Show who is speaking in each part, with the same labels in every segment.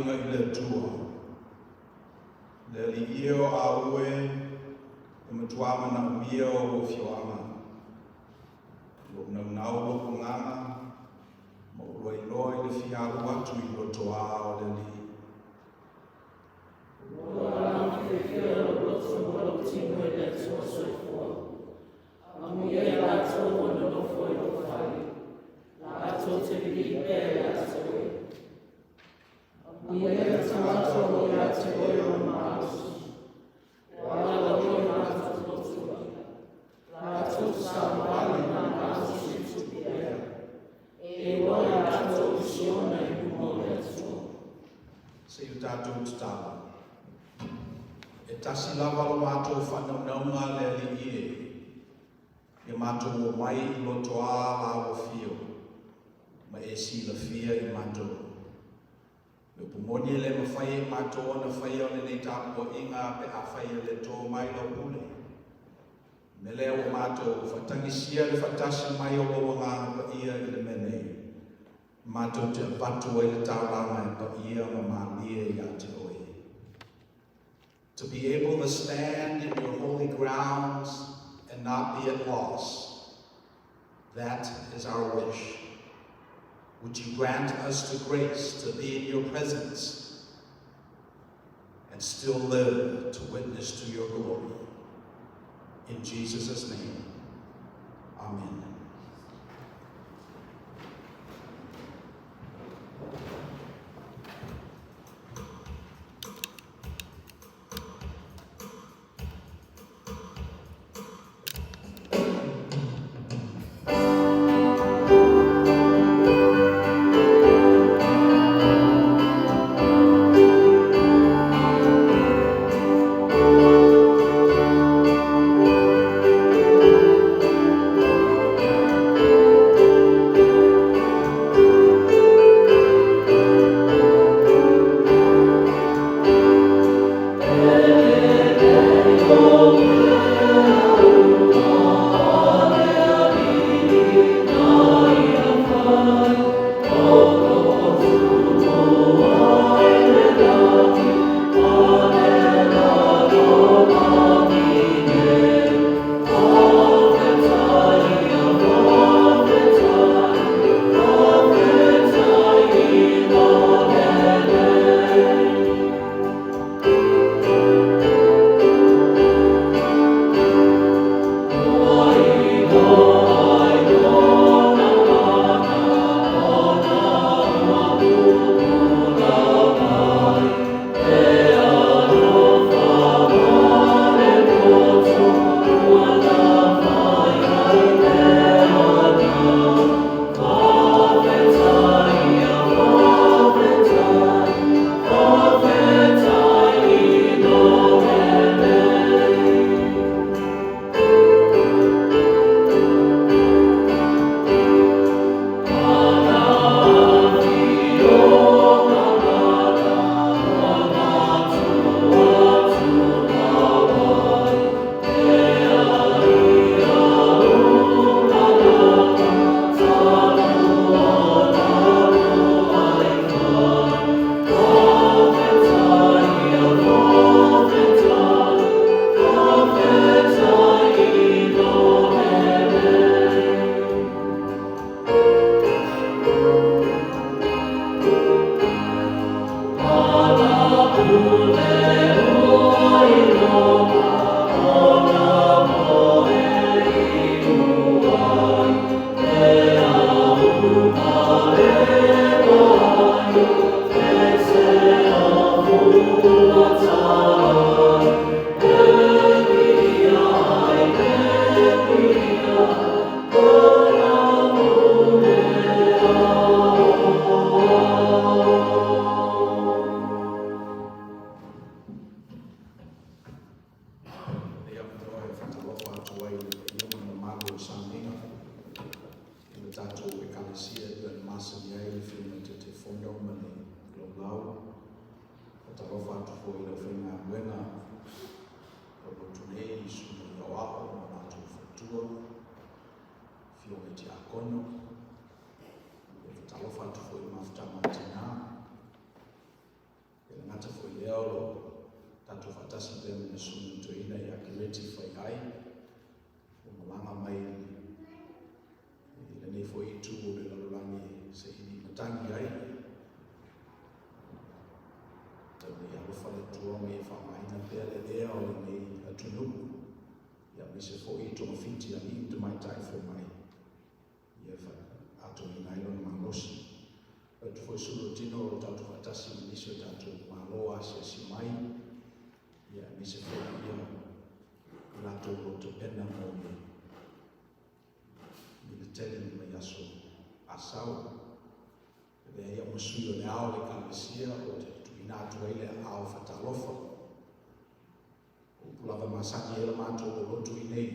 Speaker 1: Tapuaiga i le Atua. Le Alii e o au e, e matua manaomia ou afioaga. Lou naunau lou agaga, ma ou iloiloa i le fia alu atu i lotoā o le Alii.
Speaker 2: Ua agaga fiafia lou loto ma lou tino i le Atua soifua. Amuia i latou ua nonofo i lou fale, latou te vivii pea ia te oe. Amuia le tagata o lo o ia te oe lona malosi, ua ala oe ma latou latou savavali ma malosi e tupu pea. E iloa i latou i Siona i luma o le Atua.
Speaker 1: Se i o tatou tatalo. E tasi lava lo matou faanaunauga le Alii e, ia matou omai i lotoā lau afio, ma e silafia i matou. Le upu moni e le mafai e matou ona faia o lenei tapuaiga pe afai e le tō mai lau pule. Me lea ua matou faatagisia le faatasi mai o lou Agaga Paia i le mea nei, matou te avatu ai le taulaga e paia ma malie ia te oe. To be able to stand in your holy grounds and not be at loss, that is our wish. Would you grant us the grace to be in your presence and still live to witness to your glory? In Jesus' name, amen. Lenei avanoa e faatalofa atu ai i le paia ma le mamalu o Samoa i le tatou Ekalesia e pei ona masani ai le Afioga i le Taitaifono ma le laulau. Faatalofa atu foi i le aufaigaluega o lotu nei i susuga i aoao ma latou faletua, Afioga i Tiakono. E faatalofa atu foi i le mafutaga a tina. lea o lo o tatou faatasi pea ma le Susuga Toeaina ia Kereti Faiai, ua malaga mai i lenei foi itu o le lalolagi e saili matagi ai. Tau nei alofa le Atua ma ia faaaogaina pea le ea o lenei atunuu, ia aemaise foi i togafiti a alii ma tamaitai fomai, ia atoaina ai lona malosi. O atu foi sulu o tino o lo tatou faatasi ma nisi o tatou malo asiasi mai, ia aemaise foi ia i latou o lo o tapena mo le militeli i le vaiaso Asau. E lea ia ma sui o le ao le Ekalesia o te tuuina atu ai le aao faatalofa. O upu lava masani ai la matou lolotu i nei,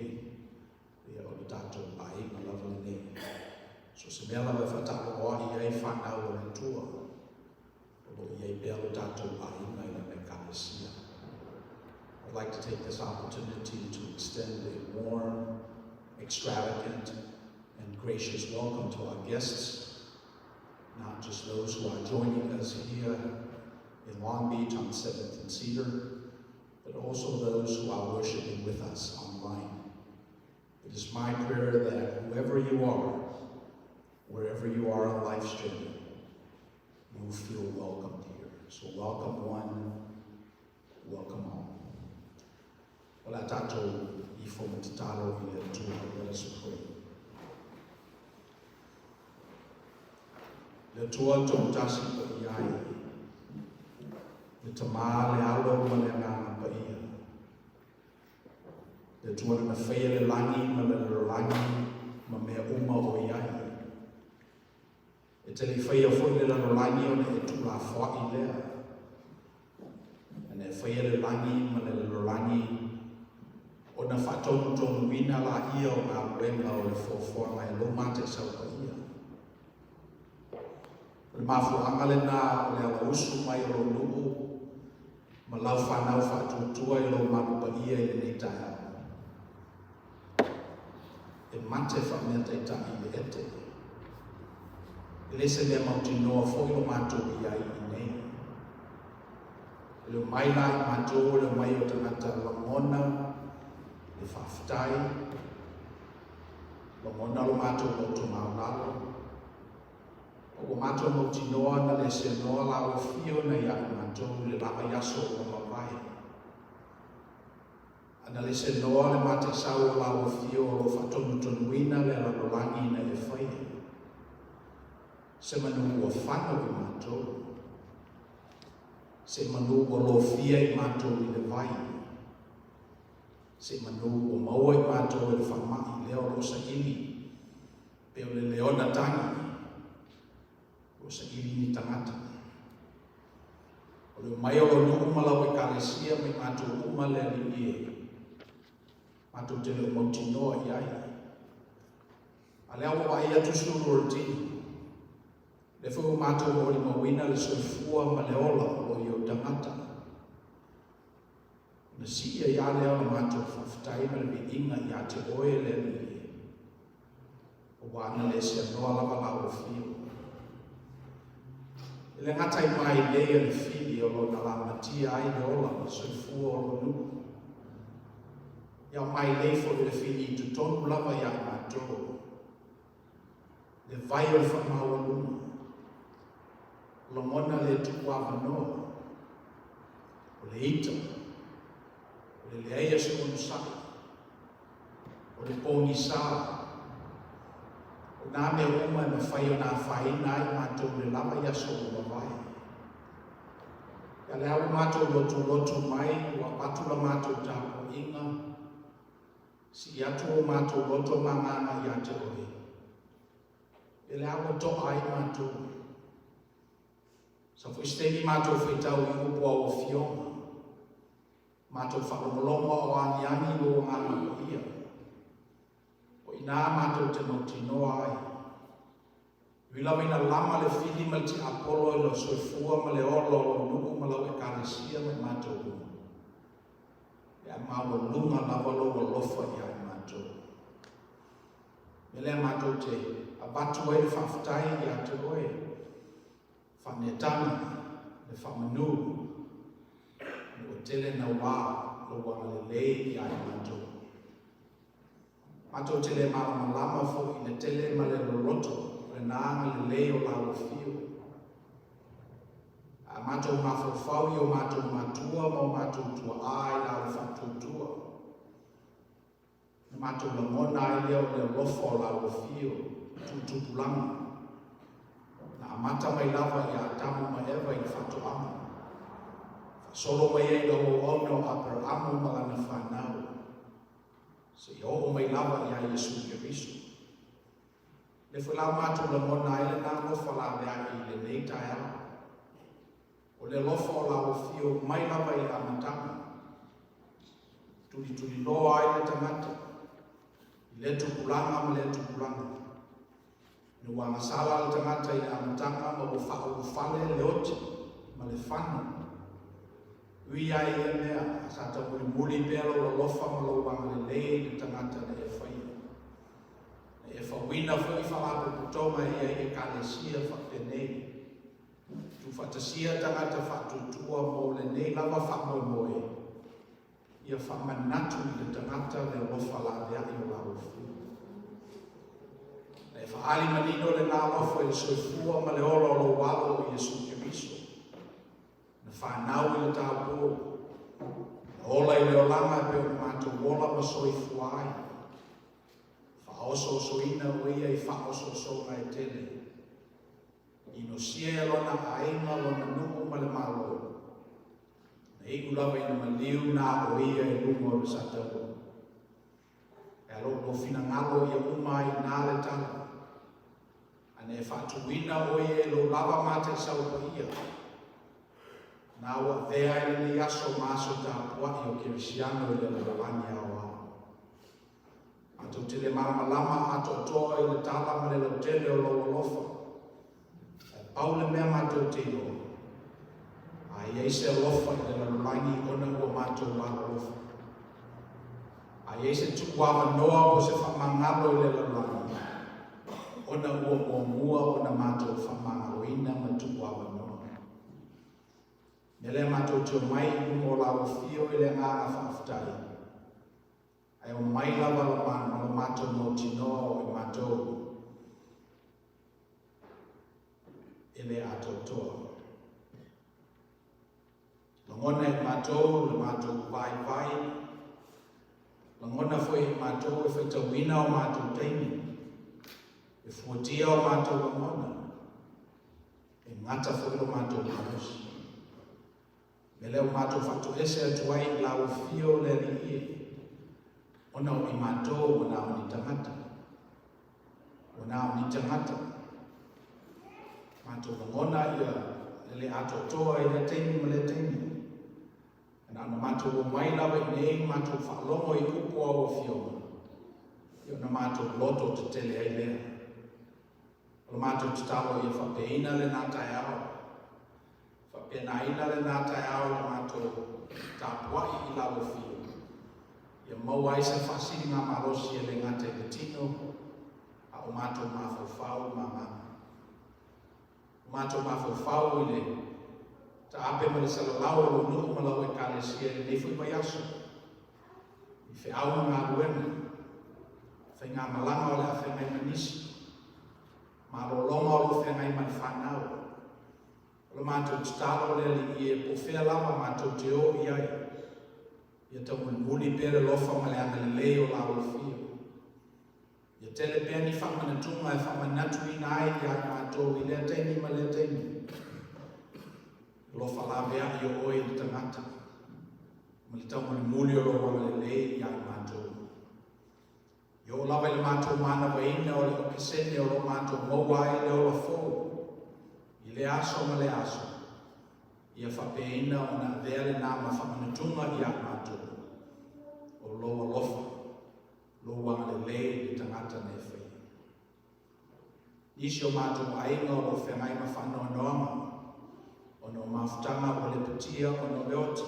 Speaker 1: ia o le tatou aiga lava lenei. So se mea lava e faatalogo ai ai whanau o le Atua, o lo o i ai pea lo tatou aiga i lana Ekalesia. I'd like to take this opportunity to extend a warm, extravagant, and gracious welcome to our guests, not just those who are joining us here in Long Beach on 7th and Cedar, but also those who are worshiping with us online. It is my prayer that whoever you are, wherever you are on life's journey, you will feel welcomed here. So welcome one, welcome all. O le a tatou ifo ma tatalo i le Atua. Let us pray. Le Atua toatasi paia ai, le Tama, le Alo ma le Agaga Paia. Le Atua na faia le lagi ma le lalolagi ma mea uma o i ai. E te le i faia foi le lalolagi ona e tuulafoai lea. Ana e faia le lagi ma le lalolagi ona faatonutonuina laia o galuega o le foafoaga e lou mataisau paia. O le mafuaaga lena o le alausu mai o lou nuu ma lau whanau faatuatua i lou malu paia i lenei taeao. E mate faameataitai i le ete. E le se mea mautinoa foi lo matou i ai i nei. E le omai la i matou o le omai o tagata lagona le faafetai, lagona lo matou loto maualalo, ua matou mautinoa na le seanoa la ua fio na ia i matou i le lava i aso ua mavae. Ana le seanoa le mataisau o la ua fio o lo faatonutonuina le lalolagi na e faia. Se manu ua fano i matou. Se manu ua lofia i matou i le vai. Se manu ua maua i matou e le faamai lea o lo o saili pe o le leona tagi o lo o saili ni tagata. O le omai o lou nuu ma lau Ekalesia ma i matou uma le Alii e, matou te le o mautinoa i ai. A lea ua vaai atu sulu o le tino, lea foi ua matou molimauina le soifua ma le ola o lo o i ou tagata. Na sii ai lava lea o le matou faafetai ma le viiga ia te oe le Alii e, aua na le seanoa lava la ua fio. E le gata i mailei a le fili o lo na lamatia ai le ola ma le soifua o lou nuu. Ia o mailei foi le fili i totonu lava ia i matou. Le vai o le faamaualuga. Lagona le tuuavanoa. O le ita. O le leai o se onosai. O le pogisa. O nā mea uma e mafai ona afaina ai matou i le lava i aso ua mavae. Ia lea ua matou lotulotu mai, ua avatu la matou tapuaiga, sii atu o matou loto ma agaga ia te oe. Ia lea ua toa ai matou. Sa foi se taimi matou faitau i upu a ou afioga. Matou faalogologo a o agiagi lou Agaga Paia. O i inā matou te mautinoa ai. Ui lava ina lama le fili ma le tiapolo i lou soifua ma le ola o lou nuu ma lau Ekalesia ma i matou uma, e a maualuga lava lou alofa ia i matou. Mea lea matou te avatu ai le faafetai ia te oe, faaneetaga, le faamanu. tele naua lou agalelei ia i matou. Matou te le malamalama foi i le tele ma le loloto o lena agalelei o lau afio. A matou mafaufau i o matou matua ma o matou tuaa i lau faatuatua, na matou lagona ai lea o le alofa o lau afio tutupulaga. Na amata mai lava ia Atamu ma Eva i le faatoaga. Faasolo mai ai lau auauna o Aperaamu ma lana fanau. Seia oo mai lava ia Iesu Keriso. Le foi la matou lagona ai lena alofa laveai i lenei taeao. O le alofa o lau afio mai lava i le amataga. Tulituliloa ai le tagata i lea tupulaga ma lea tupulaga. Ina ua agasala le tagata i le amataga ma ua faaulufale le oti ma le fano. Ui ai ia mea, sa taumulimuli pea lou alofa ma lou agalelei i le tagata na e faia. Na e fauina foi faalapotopotoga e i ai ekalesia faapenei. Tuufaatasia tagata faatuatua mo lenei lava faamoemoe, ia faamanatu i le tagata le alofa laveai o lau Afioga. Na e faaali manino lena alofa i le soifua ma le ola o lou Alo o Iesu Keriso, na fanau i le taupō, na ola i le olaga e pei ona matou ola ma soifua ai. Faaosoosoina o ia i faaosoosoga e tele. Inosia e lona aiga, lona nuu ma le Malo. Na iu lava ina maliu na o ia i luga o le sataua. E alo lou finagalo ia uma ai i na le tala. A na e faatuina o ia i lou lava mataisau paia. Na ua avea ai lenei aso ma aso tapuai o kerisiano i le lalolagi aoao. Matou te le malamalama atoatoa i le tala ma le lautele o lou alofa. Ae pau le mea matou te iloa, a i ai se alofa i le lalolagi ona ua matou alolofa. A i ai se tuuavanoa po o se faamagalo i le lalolagi, ona ua muamua ona matou faamagaloina ma tuuavanoa. Mea lea matou te omai i luma o lau afio i le agaga faafetai. Ae omai lava ma lo matou mautinoa o i matou e le atoatoa. Lagona e matou le matou vaivai, lagona foi e matou e faitauina o matou taimi, e fuatia o matou lagona, e gata foi lo matou malosi. Mea lea ua matou faatoese atu ai i lau afio le Alii e, ona o i matou ua na o ni tagata. Ua na o ni tagata. Matou lagona ia le le atoatoa i lea taimi ma lea taimi. E na ona matou omai lava i nei matou faalogo i upu o au afioga, ia ona matou loto tetele ai lea. O le matou tatalo ia faapeina lena taeao, faapenaina lena taeao i le matou tapuai i lau afio, ia maua ai se faasiligamalosi e le gata i le tino, a o matou mafaufau ma agaga. O matou mafaufau i le taape ma le salalau o lou nuu ma lau ekalesia i lenei foi vaiaso, i feau ma galuega, faigamalaga o le a feagai ma nisi, malologa o lo o feagai ma le fanau. O le matou tatalo le Alii e, po o fea lava matou te o i ai, ia taumolimoli pea le alofa ma le agalelei o lau afio. Ia tele pea ni faamanatuga e faamanatuina ai ia i matou i lea taimi ma lea taimi. Alofa laveai o oe i le tagata ma le taumolimoli o lou agalelei ia i matou. Ia oo lava i le matou manavaina o le okesene o lo o matou maua ai le ola fou i lea aso ma lea aso, ia faapeaina ona avea lena ma faamanatuga ia i matou o lou alofa, lou agalelei i le tagata na e faia. Nisi o matou aiga o lo o feagai ma faanoanoaga ona o mafutaga ua lepetia ona o le oti.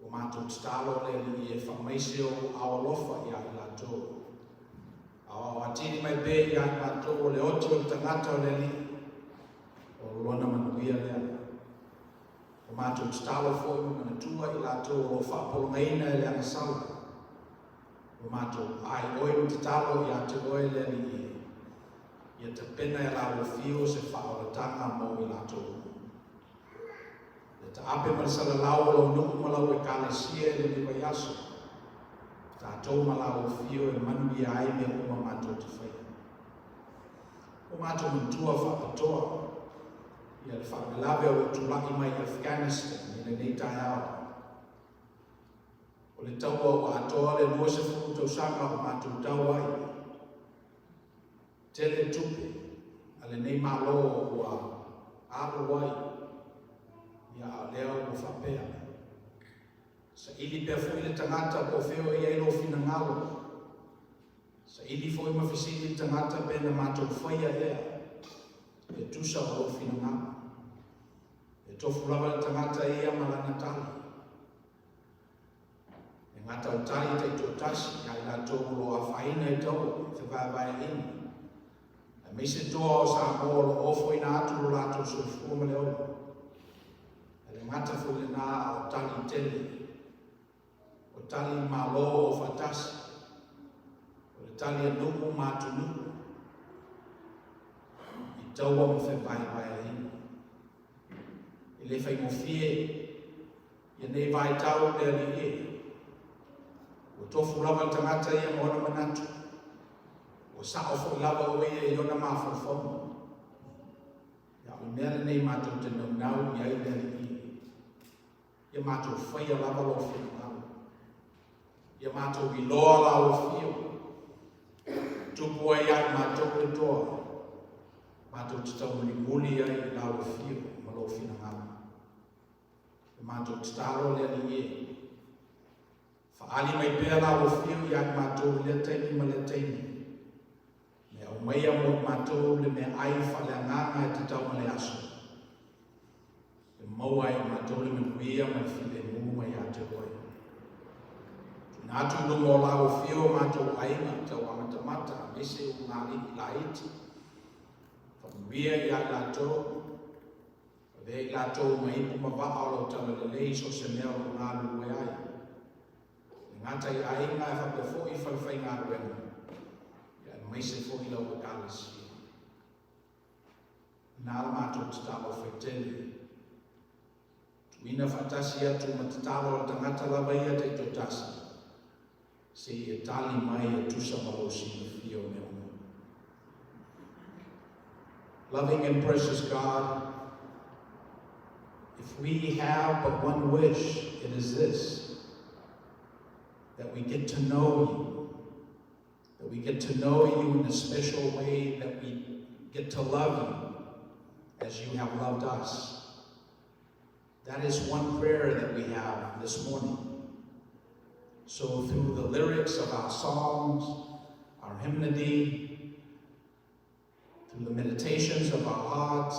Speaker 1: Ua matou tatalo le Alii e faamaise ou aao alofa ia i latou. Aoao atili mai pea ia i matou o le oti o le tagata o le Alii, o lona manuia lea. Ua matou tatalo foi ma manatua i latou o lo o faapologaina e le agasala. Ua matou aioi ma tatalo ia te Oe le Alii e, ia tapena e lau Afio se faaolataga mo i latou uma. Le taape ma le salalau o Lou nuu ma Lau Ekalesia i lenei vaiaso, tatou ma lau Afio e manuia ai mea uma matou te faia. Ua matou manatua faapitoa ia le faalavelave o lo o tulai mai i Afghanistan i lenei taeao. O le taua ua atoa le 20 tausaga o matou tau ai. Tele tupe a lenei Malo ua alu ai, ia a o lea ua faapea. Saili pea foi le tagata po o fea o i ai lou finagalo. Saili foi ma fesili le tagata pe na matou faia ea e tusa o lou finagalo. E tofu lava le tagata ia ma lana tali. E gata o tali taitoatasi ia i latou o lo o afaina i taua fevaevaeaiga, aemaise toa o Samoa o lo o ofoina atu lo latou soifua ma le ola. E le gata foi lena a o tali tele, o tali Malo o faatasi, o le tali a nuu ma atunuu i taua ma fevaevaeaiga. E le faigofie ia nei vaitau le Alii e. Ua tofu lava le tagata ia ma ona manatu. Ua sao foi lava o ia i ona mafaufauga. Ia o le mea lenei matou te naunau i ai le Alii e. Ia matou faia lava lou finagalo. Ia matou iloa lau afio. Tupu ai ia i matou le toa. Matou te taumulimuli ai i lau afio ma lou finagalo. Le matou tatalo le Alii e. Faaali mai pea lau afio ia i matou i lea taimi ma lea taimi. Me aumaia mo i matou le meaai faaleagaga e tatau ma le aso. E maua ai i matou le manuia ma le filemu mai ia te Oe. Tuuina atu i luma o lau afio o matou aiga tau amatamata aemaise ulugalii laiti. Faamanuia ia i latou. Avea i latou ma ipu ma vaa o lau talalelei i so o se mea o lo o galulue ai. E gata i aiga ae faapea foi i falefaigaluega, ia aemaise foi lau Ekalesia. Na la matou tatalo faitele. Tuuina faatasi atu ma tatalo a le tagata lava ia taitoatasi, se i e tali mai e tusa ma lou silafia o mea uma. Loving and precious God, if we have but one wish, it is this, that we get to know you, that we get to know you in a special way, that we get to love you as you have loved us. That is one prayer that we have this morning. So through the lyrics of our songs, our hymnody, through the meditations of our hearts,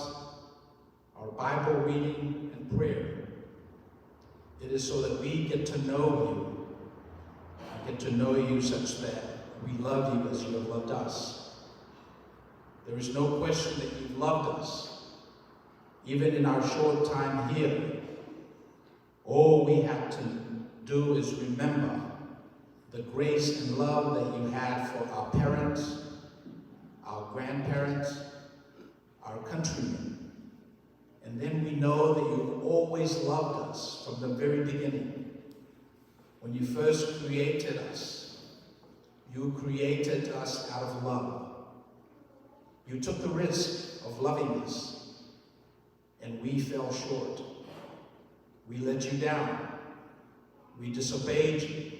Speaker 1: our Bible reading and prayer, it is so that we get to know you, and get to know you such that we love you as you have loved us. There is no question that you've loved us, even in our short time here. All we had to do is remember the grace and love that you had for our parents, our grandparents, our countrymen. And then we know that you've always loved us from the very beginning. When you first created us, you created us out of love. You took the risk of loving us, and we fell short. We let you down. We disobeyed you.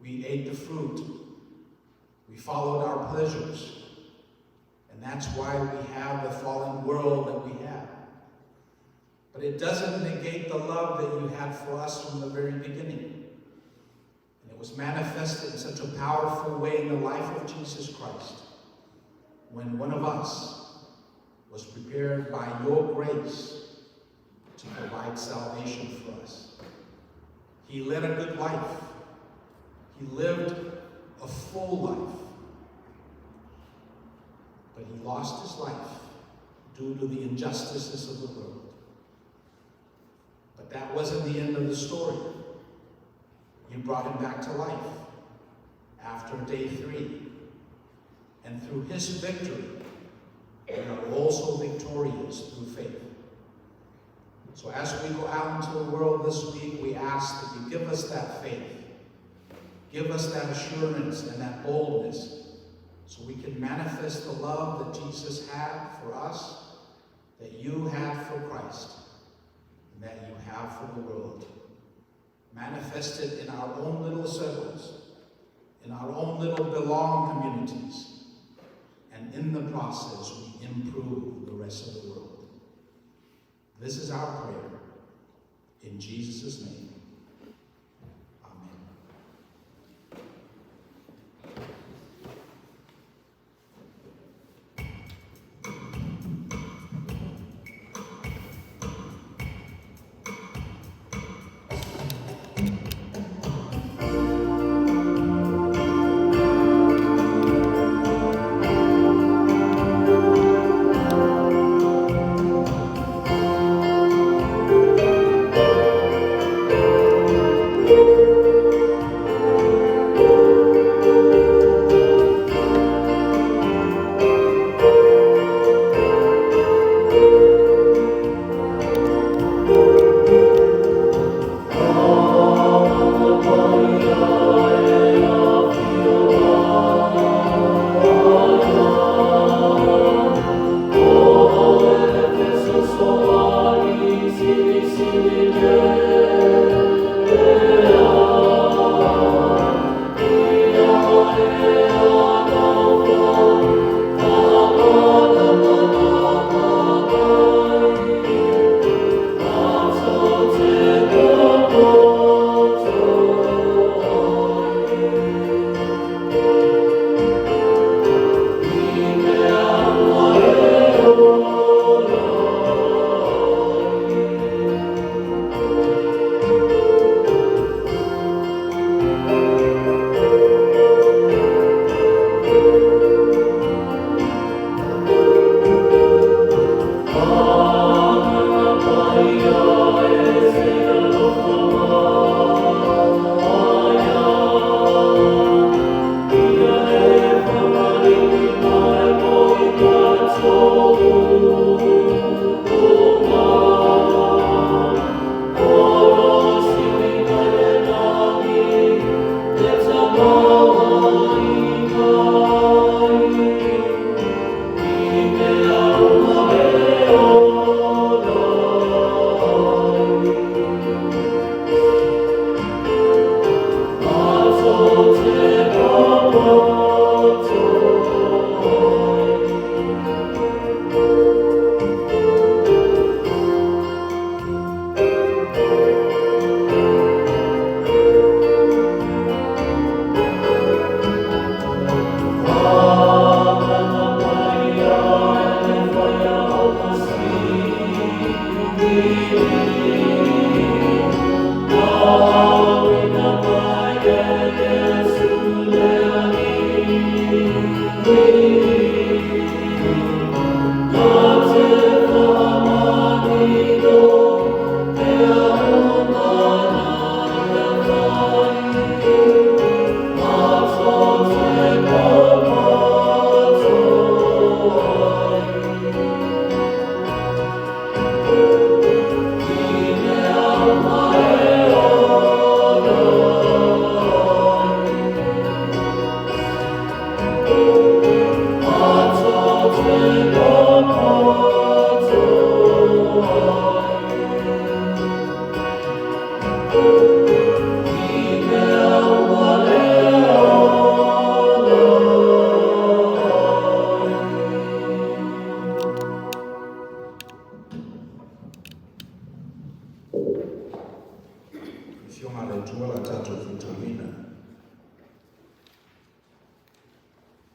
Speaker 1: We ate the fruit. We followed our pleasures. And that's why we have the fallen world that we have. But it doesn't negate the love that you had for us from the very beginning. And it was manifested in such a powerful way in the life of Jesus Christ when one of us was prepared by your grace to provide salvation for us. He led a good life. He lived a full life. But he lost his life due to the injustices of the world. But that wasn't the end of the story. You brought him back to life after day 3. And through his victory, we are also victorious through faith. So as we go out into the world this week, we ask that you give us that faith. Give us that assurance and that boldness so we can manifest the love that Jesus had for us, that you had for Christ, and that you have for the world. Manifest it in our own little circles, in our own little belong communities, and in the process we improve the rest of the world. This is our prayer. In Jesus' name, amen. Afioga a le Atua la tatou fetauina.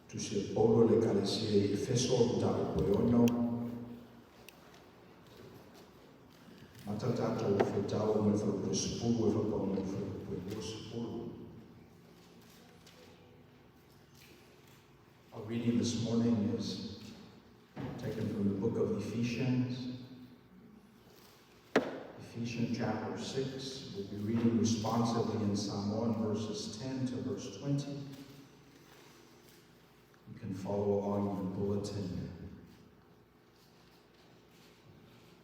Speaker 1: Tusi a Paulo i le Ekalesia i Efeso, mataupu e 6. Mata tatou fetau mai le fuaiupu e 10 e faapau mai le fuaiupu e 20. Our reading this morning is taken from the book of Ephesians. Ephesians chapter 6, we'll be reading responsively in Samoan verses 10 to verse 20. You can follow along in the bulletin.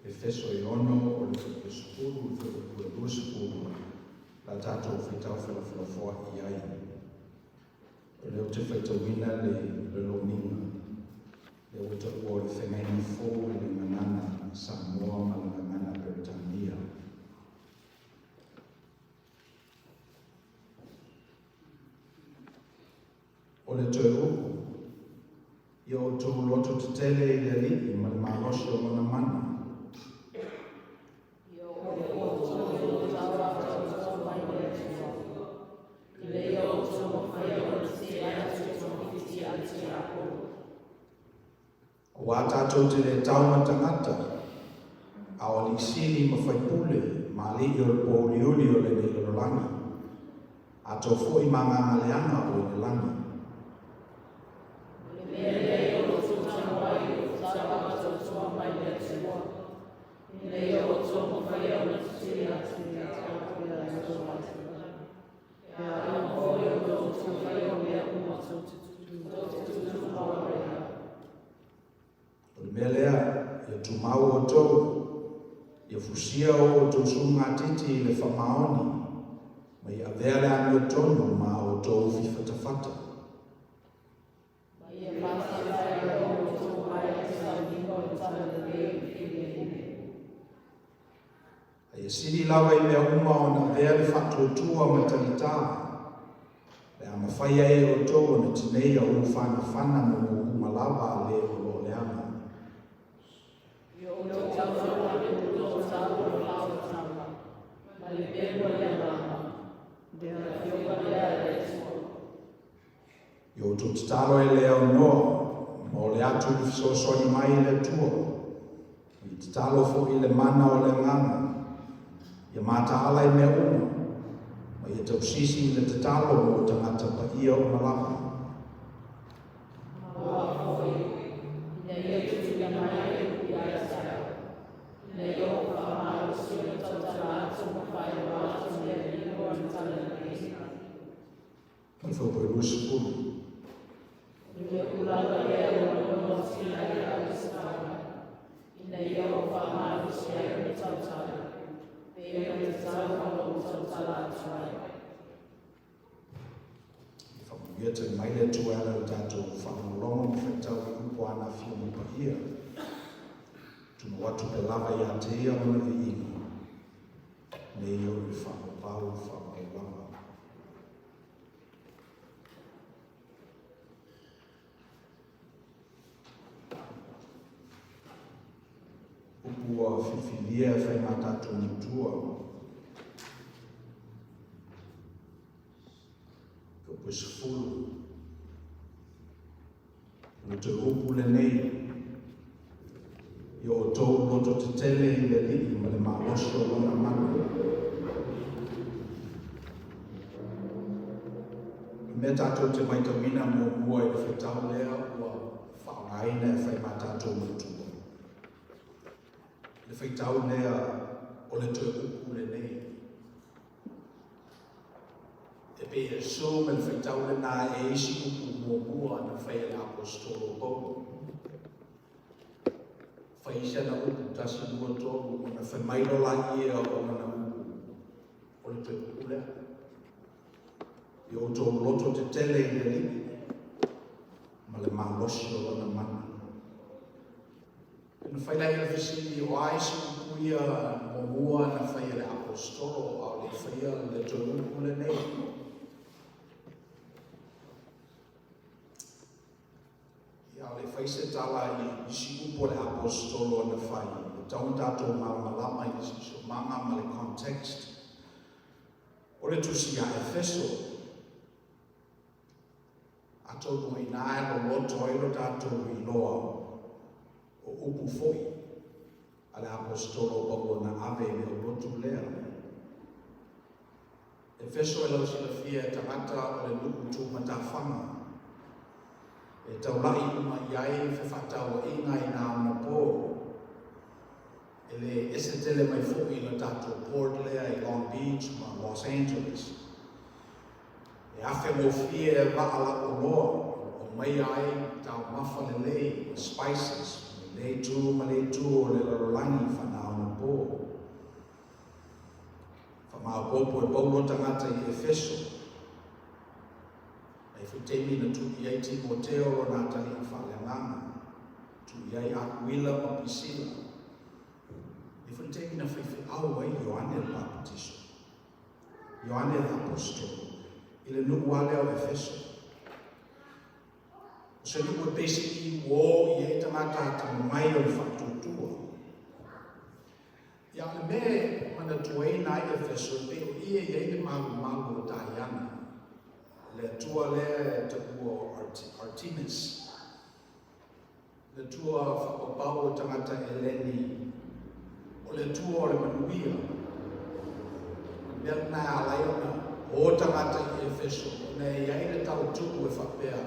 Speaker 1: Efeso e ono o le fuaipusufulu le fuaipupuelusufulu la tatou faitau felafolafoa'i ai. O lea ou te faitauina le le lomiga lea ua taua o le feagaiga fou i le gagana Samoa ma le gagana Peretania. O le toe upu, ia outou loto tetele i le Alii ma le malosi o Lona mana. Aua tatou te le tau ma tagata, a o alii sili ma faipule ma alii o le pōuliuli o lenei lalolagi, atoa foi ma agaga leaga o i le lagi.
Speaker 2: O le mea lea e outou tago ai o tatalo ma tautua mai le Atua, ina ia outou mafaia ona tetee atu ia te outou.
Speaker 1: O le mea lea, ia tumau outou, ia fusia o outou sulugatiti i le faamaoni, ma ia avea le amiotonu ma a outou ufi fatafata.
Speaker 2: Ma ia faatafea o outou mai le sauniga o le talalelei o le filemu.
Speaker 1: A ia sili lava i mea uma ona avea le faatuatua ma tagitā, le a mafai ai e outou ona tineia ulu fanafana ma mou uma lava a le o lo o leaga.
Speaker 2: Ia outou tautala le lototaua o le faaolataga, ma le pelu a le Agaga, le Afioga lea a le Atua.
Speaker 1: Ia outou tatalo e le aunoa ma o le atu i le fesoasoani mai i le Atua, ma ia tatalo foi i le mana o le Agaga, ia mataala i mea uma, ma ia tausisi i le tatalo mo tagata paia uma lava.
Speaker 2: Ma o au foi, ina ia tutuila mai ai upu ia te au, ina ia ou faamalosi ona tautala atu ma faailoa atu le Alii o le Talalelei.
Speaker 1: Ma le faupoe 20.
Speaker 2: O le tulaga lea ua lolovatia ai au i Satana, ina ia ou faamalosi ai ona tautala, pei ona tatau ona ou tautala atu ai.
Speaker 1: Ia faamanuia tali mai le Atua e ala i le tatou faalogologo ma faitau i upu a ana Afioga Paia. Tumau atu pea lava ia te ia lona viiga, nei o le faamaupau faamau lava. Upu ua filifilia e fai mā tatou matua. Ka upu e 10. O le toe upu lenei, ia outou loto tetele i le Alii ma le malosi o lona mana. O le mea tatou te matauina muamua i le faitau lea ua faaaogaina e fai mā tatou matua. Le faitau lea o le toe upu lenei. E pei e assume le faitau lena e isi upu muamua na fai e le Aposetolo o Paulo. Fai isi ana upu, tasi, lua, tolu, ona fai mai loa laia o lana upu, o le toe upu lea. Ia outou loto tetele i le Alii ma le malosi o lona mana. Ona fai lea o le fesili, o a isi upu ia muamua na fai e le Aposetolo a o le i faia le toe upu lenei? Ia, a o le i fai se tala i isi upu a le Aposetolo na fai, e tatau ona tatou malamalama i le siosiomaga ma le context o le tusi ia Efeso. Atonu o i ina e loloto ai lo tatou iloa o upu foi a le Aposetolo o Paulo na ave i le aulotu lea. Efeso e lausilafia e tagata o le nuu tumatafaga e taula'i uma i ai fefaatauaiga i na ona po. E le ese tele mai foi i le tatou port lea i Long Beach ma Los Angeles. E afe gofie e vaa lauoloa o aumaia ai taumafa lelei ma spices mai lea itu ma lea itu o le lalolagi faaneionapo. Faamaopoopo e Paulo tagata i Efeso. E i ai foi taimi na tuu i ai Timoteo lona atalii faaleagaga, tuu i ai Akuila ma Pisila. E i ai foi taimi na faifeau ai Ioane le Papatiso, Ioane le Aposetolo, i le nuu lava lea o Efeso. O se nuu e peiseai ua o i ai tagata atamamai o le faatuatua. Ia, o le mea e manatuaina ai Efeso, e pei o i e i ai le malumalu o Daiana, le atua lea e taua o Artemis, le atua faapaupau o tagata Eleni, o le atua o le manuia. O le mea lena e ala ai ona o tagata i Efeso, ona e i ai le talatuu e faapea,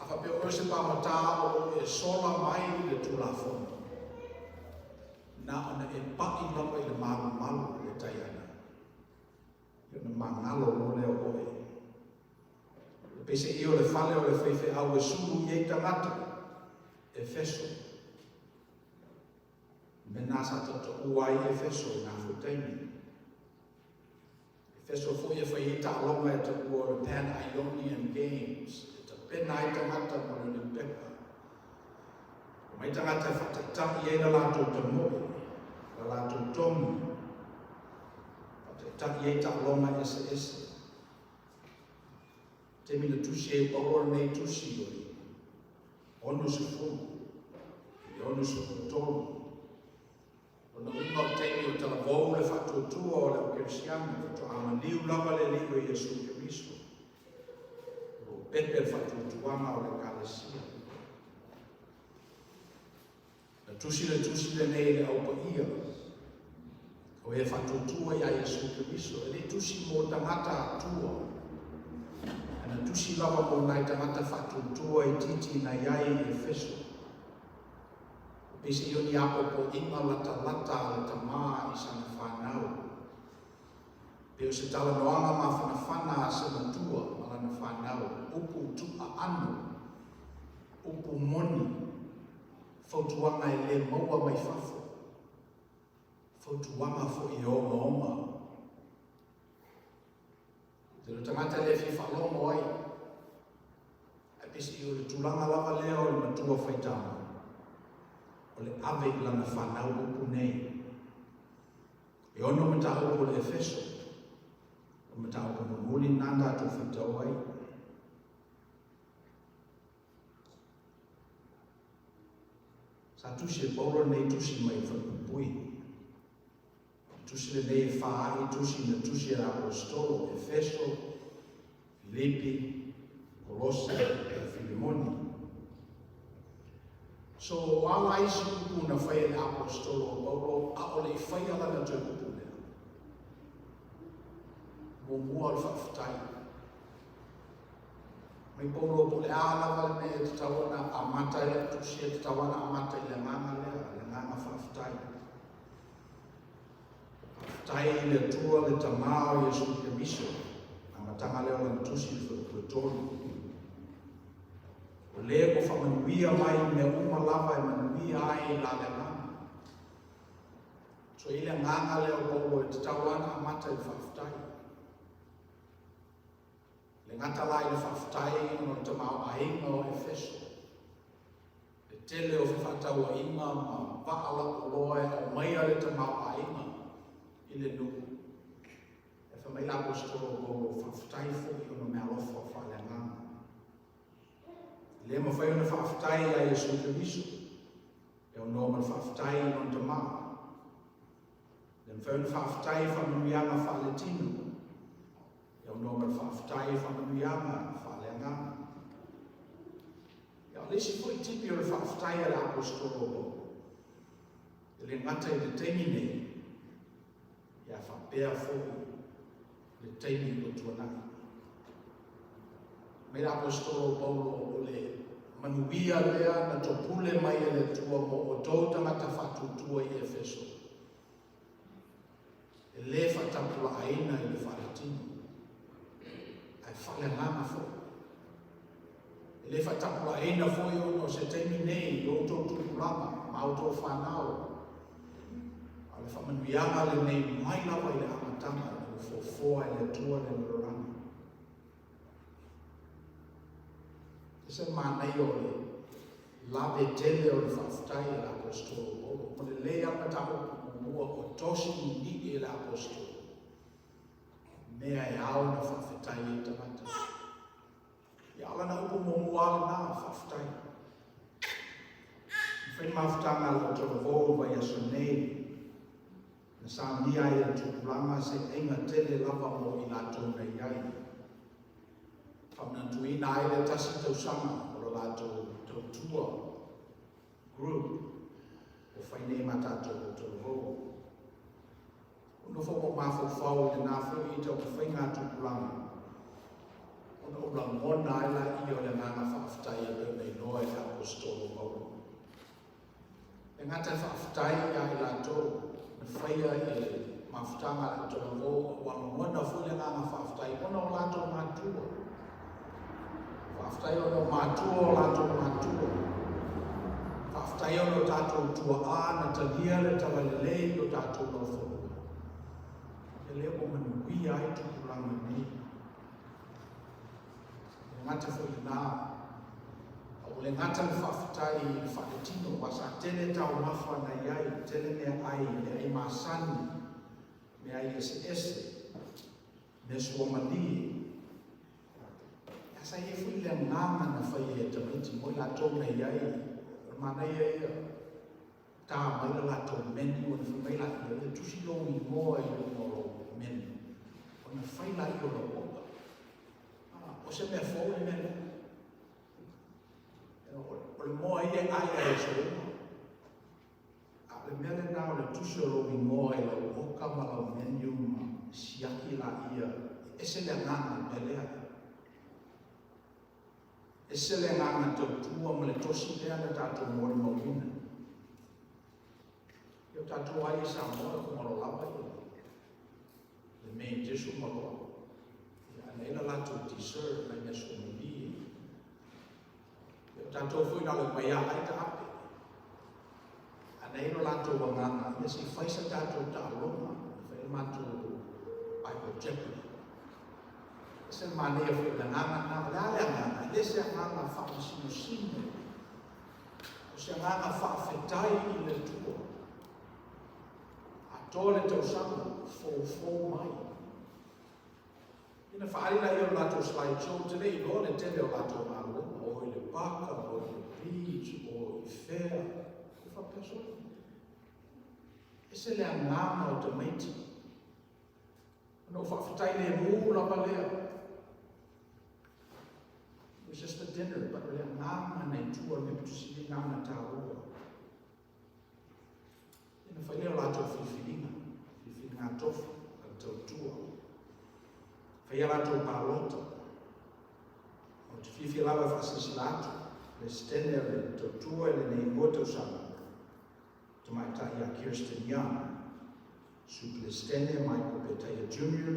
Speaker 1: a faapea o oe se pamata o lo o e sola mai i le Tulafono, na ona e pai lava i le malumalu o le Daiana, ia ona magalo loa lea o oe. E peiseai o le fale o le faifeau e sulu i ai tagata, Efeso. O le mea lena sa tautaua ai Efeso i na foi taimi. Efeso foi e fai ai taaloga e taua o le Pan-Ionian Games, e tapena ai tagata mo le Olympic. Omai tagata e faataitai ai la latou tamoe, la latou togi, faataitai ai taaloga eseese. Taimi na tusi ai Paulo lenei tusi o le 60 i le 63. Lona uiga o le taimi o talavou le faatuatua o le aukerisiano, faatoa maliu lava le Alii o Iesu Keriso. O lo o pepe le faatuatuaga o le Ekalesia. Na tusi le tusi lenei i le Au Paia, o e faatuatua iā Iesu Keriso. E le tusi mo tagata atua, ae na tusi lava mo nai tagata faatuatua itiiti na i ai i Efeso. Peiseai o ni apoapoaiga latalata a le tamā i sana fanau. Pei o se talanoaga mafanafana a se matua ma lana fanau, upu tuuaano, upu moni, fautuaga e le maua mai fafo, fautuaga foi e ogaoga. Tele o tagata e le fia faalogo ai, ae peiseai o le tulaga lava lea o le matua faitama, o le ave i lana fanau upu nei. E ono mataupu o le Efeso, o le mataupu mulimuli lena na tatou faitau ai. Sa tusi e Paulo lenei tusi mai le falepuipui. O le tusi lenei e fa ai tusi na tusi e le Aposetolo, Efeso, Filipi, Kolose, ma Filemoni. So, o a la isi upu na faia e le Aposetolo o Paulo a o le i faia lana toe upu lea? Muamua o le faafetai. Mai Paulo po o le a lava le mea e tatau ona amata ai lau tusi, e tatau ona amata i le agaga lea, le agaga faafetai. Faafetai i le Atua le Tamā o Iesu Keriso, amataga lea o lana tusi i le fuaiupu e tolu. O le ua faamanuia mai i mea uma lava e manuia ai la le agaga. So i le agaga lea o Paulo e tatau lava ona amata i le faafetai. Le gata la i le faafetai ona o le tamaoaiga o Efeso, le tele o fefaatauaiga ma vaa lauoloa e aumaia le tamaoaiga i le nuu. E fai mai le Aposetolo o Paulo, faafetai foi ona o meaalofa faaleagaga. E le mafai ona faafetai ia Iesu Keriso, e aunoa ma le faafetai i lona Tamā. E le mafai ona faafetai i faamanuiaga faaletino, e aunoa ma le faafetai i faamanuiaga faaleagaga. Ia, o le isi foi tipi o le faafetai a le Aposetolo o Paulo, e le gata i le taimi nei, ia faapea foi le taimi ua tuanai. Mai le Aposetolo o Paulo o le Manuia lea na topule mai e le Atua mo outou tagata faatuatua i Efeso, e le faatapulaaina i le faaletino, ae faaleagaga foi. E le faatapulaaina foi ona o se taimi nei i outou tupulaga ma outou fanau, a o le faamanuiaga lenei mai lava i le amataga ina ua foafoa e le Atua le lalolagi. E ese le manaia o le lave tele o le faafetai a le Aposetolo Paulo. Ua lelei lava le mataupu muamua o tosi ninii e le Aposetolo, mea e ao ona faafetai ai tagata. Ia, o lana upu muamua lava lena, faafetai. Na fai le mafutaga a le autalavou i le vaiaso nei, na saunia ai e le tupulaga se aiga tele lava mo i latou na i ai. Faamanatuina ai le tasi tausaga o le latou tautua group ua fai nei ma tatou autalavou. Ua nofo ma ou mafaufau i lena foi taumafaiga a tupulaga, ona ou lagona ai laia o le agaga faafetai e pei ona iloa e le Aposetolo Paulo. E gata e faafetai ia i latou na faia i le mafutaga a le autalavou, a ua lagona foi le agaga faafetai ona o latou matua. Faafetai ona o matua o latou matua. Faafetai ona o tatou tuaa na talia le talalelei i o tatou laufanua. E lea ua manuia ai tupulaga nei. E gata foi lena, a ua le gata le faafetai i le faaletino, aua sa tele taumafa na i ai, tele meaai, meaai masani, meaai eseese, mea suamalie. Ae sa i ai foi le agaga na faia e tamaiti mo i latou na i ai, o le manaia ia, ta mai le latou menu, ona fai mai laia, ia tusi lou igoa i luga o lou menu, ona fai laia o lau oka. O se mea fou le mea lea. O le moa ia e ai ai aso uma. A o le mea lena o le tusi o lou igoa i lau oka ma lau menu ma siaki laia, e ese le agaga o le mea lea. Ese le agaga tautua ma le tosi lea na tatou molimauina. Ia o tatou ai i Samoa e kumalo lava ia le main dish uma loa. Ia ana i la latou dessert mai mea suamalie. Ia o tatou foi na o le mai a ai taape. Ana i lo latou agaga, ia se i fai sa tatou taaloga, fai le matou Bible Jeopardy. Ese le manaia foi o le agaga lena. O le a le agaga? E le se agaga faamasinosino. O se agaga faafetai i le Atua. Atoa le tausaga, foufou mai. Ina faaali laia o le latou slide show, ou te le i iloa le tele o latou galuega, o i le paka, o i le beach, o i fea. E faapea solo. Ese le agaga o tamaiti. Ona ou faafetai lemu lava lea. It was just a dinner, but o le agaga na i tua o le mea pito sili lena ona taua. Ina fai lea o latou filifiliga, filifiliga tofi, a le tautua. Fai a latou palota. Ou te fiafia lava e faasilasila atu, Peresetene o le tautua i lenei lua tausaga, tamaitai ia Kirsten Young, Sui Peresetene Michael Petaia Jr.,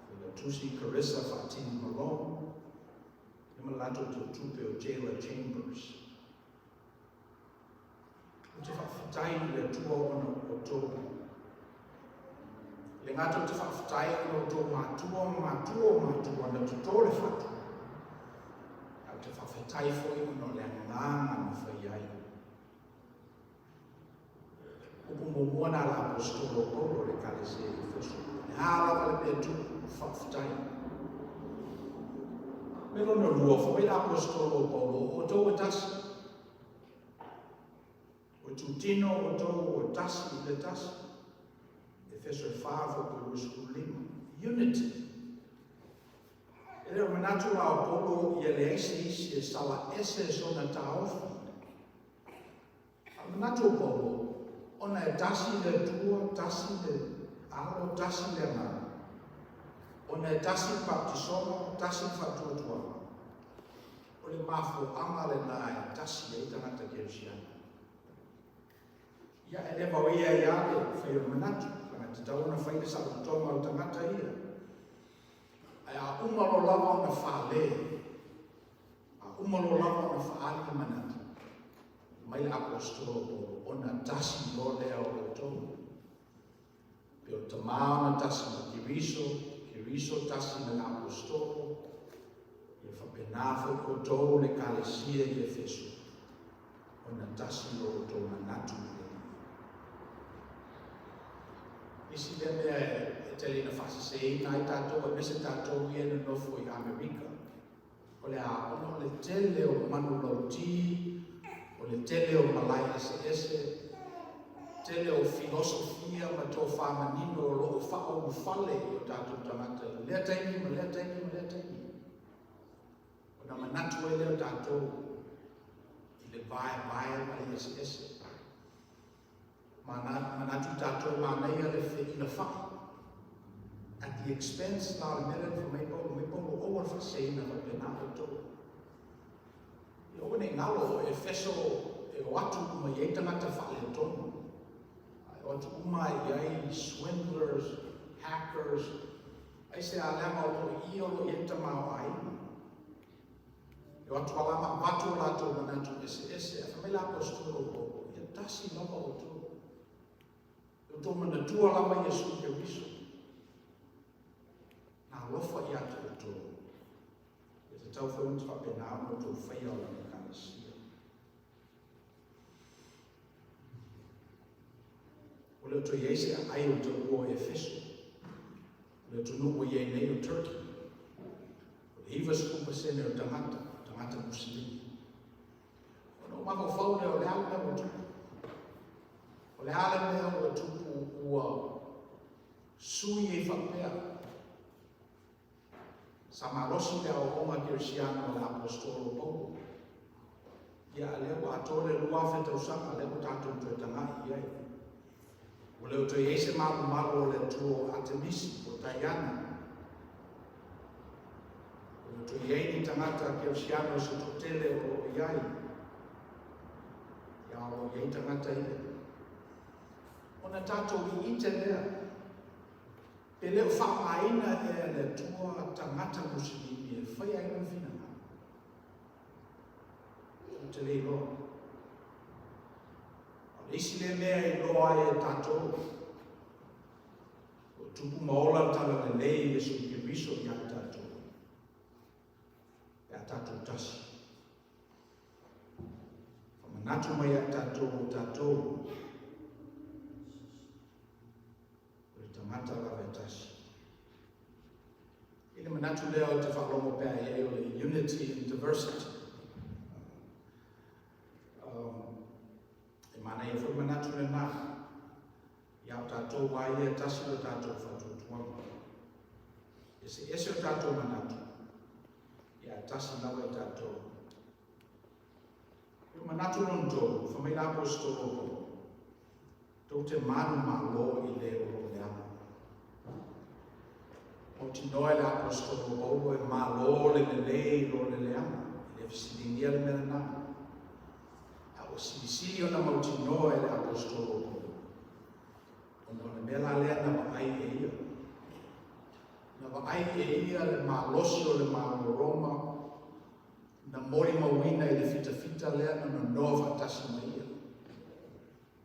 Speaker 1: Failautusi Carissa Faatini Malone, ia ma le latou tautupe o Jayla Chambers. Ou te faafetai i le Atua ona o outou. E le gata ou te faafetai ona o outou matua ma matua o matua na totō le fatu, ae ou te faafetai foi ona o le agaga na fai ai. Upu muamua na a le Aposetolo o Paulo i le Ekalesia i Efeso, O le a lava le mea e tupu, faafetai. Mea lona lua, fai mai le Aposetolo o Paulo, o outou e tasi. O itutino o outou e tasi i le tasi. Efeso e 4, fuaiupu 25. Unity. E le o manatu la o Paulo ia leai se isi e sala ese sona taofi. A o le manatu o Paulo, ona e tasi le Atua, tasi le Alo, tasi le Agaga, ona e tasi le baptisoga, tasi le faatuatuaga. O le mafuaaga lenā e tasi ai tagata kerisiano. Ia, e le vaoia ai lava le fai o le manatu, leaga e tatau ona fai le saolotoga o le tagata ia. Ae a uma loa lava ona fale, a uma loa lava ona faaali le manatu, fai mai le Aposetolo o Paulo, ona tasi loa lea o outou. Pei o le Tama ona tasi ma Keriso, Keriso tasi ma le Aposetolo, ia faapena foi outou le Ekalesia i Efeso, ona tasi lo outou manatu i le Alii. Isi lea mea e tele ina faaseseina ai tatou, aemaise tatou ia e nonofo i Amerika, O le a? Ona o le tele o manulauti, o le tele o malae eseese, tele o filosofia ma tofa manino o lo o faaulufale i o tatou tagata i lea taimi ma lea taimi ma lea taimi. Ona manatu ai lea o tatou i le vaevae ma le eseese. Manatu tatou manaia le feilafai at the expense la o le mea lea na fai mai Paulo, mai Paulo aua le faaseseina faapena outou. Ia aua ne i galo o Efeso e o atu uma i ai tagata faaletonu. E o atu uma i ai swindlers, hackers, aisea leaga o lo o i i o lo o i ai le tamaoaiga. E o atu lava ma avatu o latou manatu eseese, ae fai mai le Aposetolo o Paulo, ia tasi lava outou. Ia outou manatua lava Iesu Keriso. Na alofa ia te outou. Ia tatau foi ona faapena ona outou faia o lana Ekalesia. Ua le o toe i ai se aai o le taua o Efeso. O le atunuu ua i ai nei o Turkey. O le 90% o tagata, o tagata Musilimi. Ona ou mafaufau lea o le a le mea ua tupu. O le a le mea ua tupu ua sui ai faapea. Sa malosi le aoaoga kerisiano a le Aposetolo o Paulo. Ia, a lea ua atoa le 2000 tausaga, lea ua tatou toe tagai i ai. Ua le o toe i ai se malomalo o le atua o Atemisi po o Taiana. Ua le o toe i ai ni tagata kerisiano se toatele o lo o i ai. Ia, o lo o i ai tagata ia. Ona tatou iite lea. Pe le o faaaogaina ea e le Atua tagata Musilimi e faia ai Lona finagalo? Ou te le iloa. A o le isi lea mea e iloa ai e tatou, ua tupu ma ola le talalelei i Iesu Keriso ia i tatou, pe a tatou tasi. Famanatu mai ia i tatou o tatou, O le tagata lava e tasi. I le manatu lea ou te faalogo pea i ai o le unity in diversity. E manaia foi manatu lenā. Ia o tatou lava ia e tasi lo tatou faatuatuaga. Eseese o tatou manatu, ia e tasi lava i tatou. I o manatu lona tolu, fai mai le Aposetolo o Paulo, Tou te manumalo i le o lo o leaga. Mautinoa e le Aposetolo o Paulo e malo le lelei i lo le leaga, e le fesiligia le mea lenā. A ua silisili ona mautinoa e le Aposetolo o Paulo, ona o le mea la lea na vaai e ia. Na vaai e ia le malosi o le Malo Roma, na molimauina i le fitafita lea na nonoa faatasi ma ia.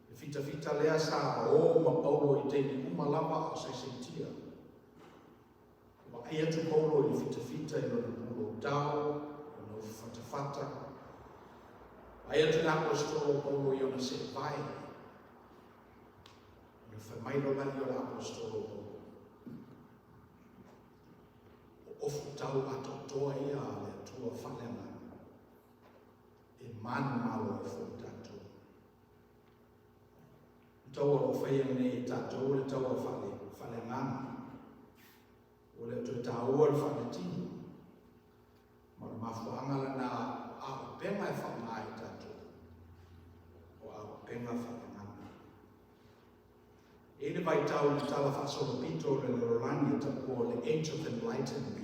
Speaker 1: Le fitafita lea sa o ma Paulo i taimi uma lava a o saisaitia. Vaai atu Paulo i le fitafita i lona pulou tao, lona ufi fatafata. Vaai atu le Aposetolo o Paulo i ona seevae. Ona fai mai loa lea o le Aposetolo o Paulo, O ofu tau atoatoa ia a le Atua faaleagaga, e manumalo ai foi tatou. O le taua o lo o faia nei e tatou o le taua faaleagaga. Ua le o toe taua le faaletino. Ma o le mafuaaga lena o auupega e faaaoga ai tatou, o auupega faaleagaga. E i ai le vaitau i le tala faasolopito o le lalolagi e taua o le Age of Enlightenment.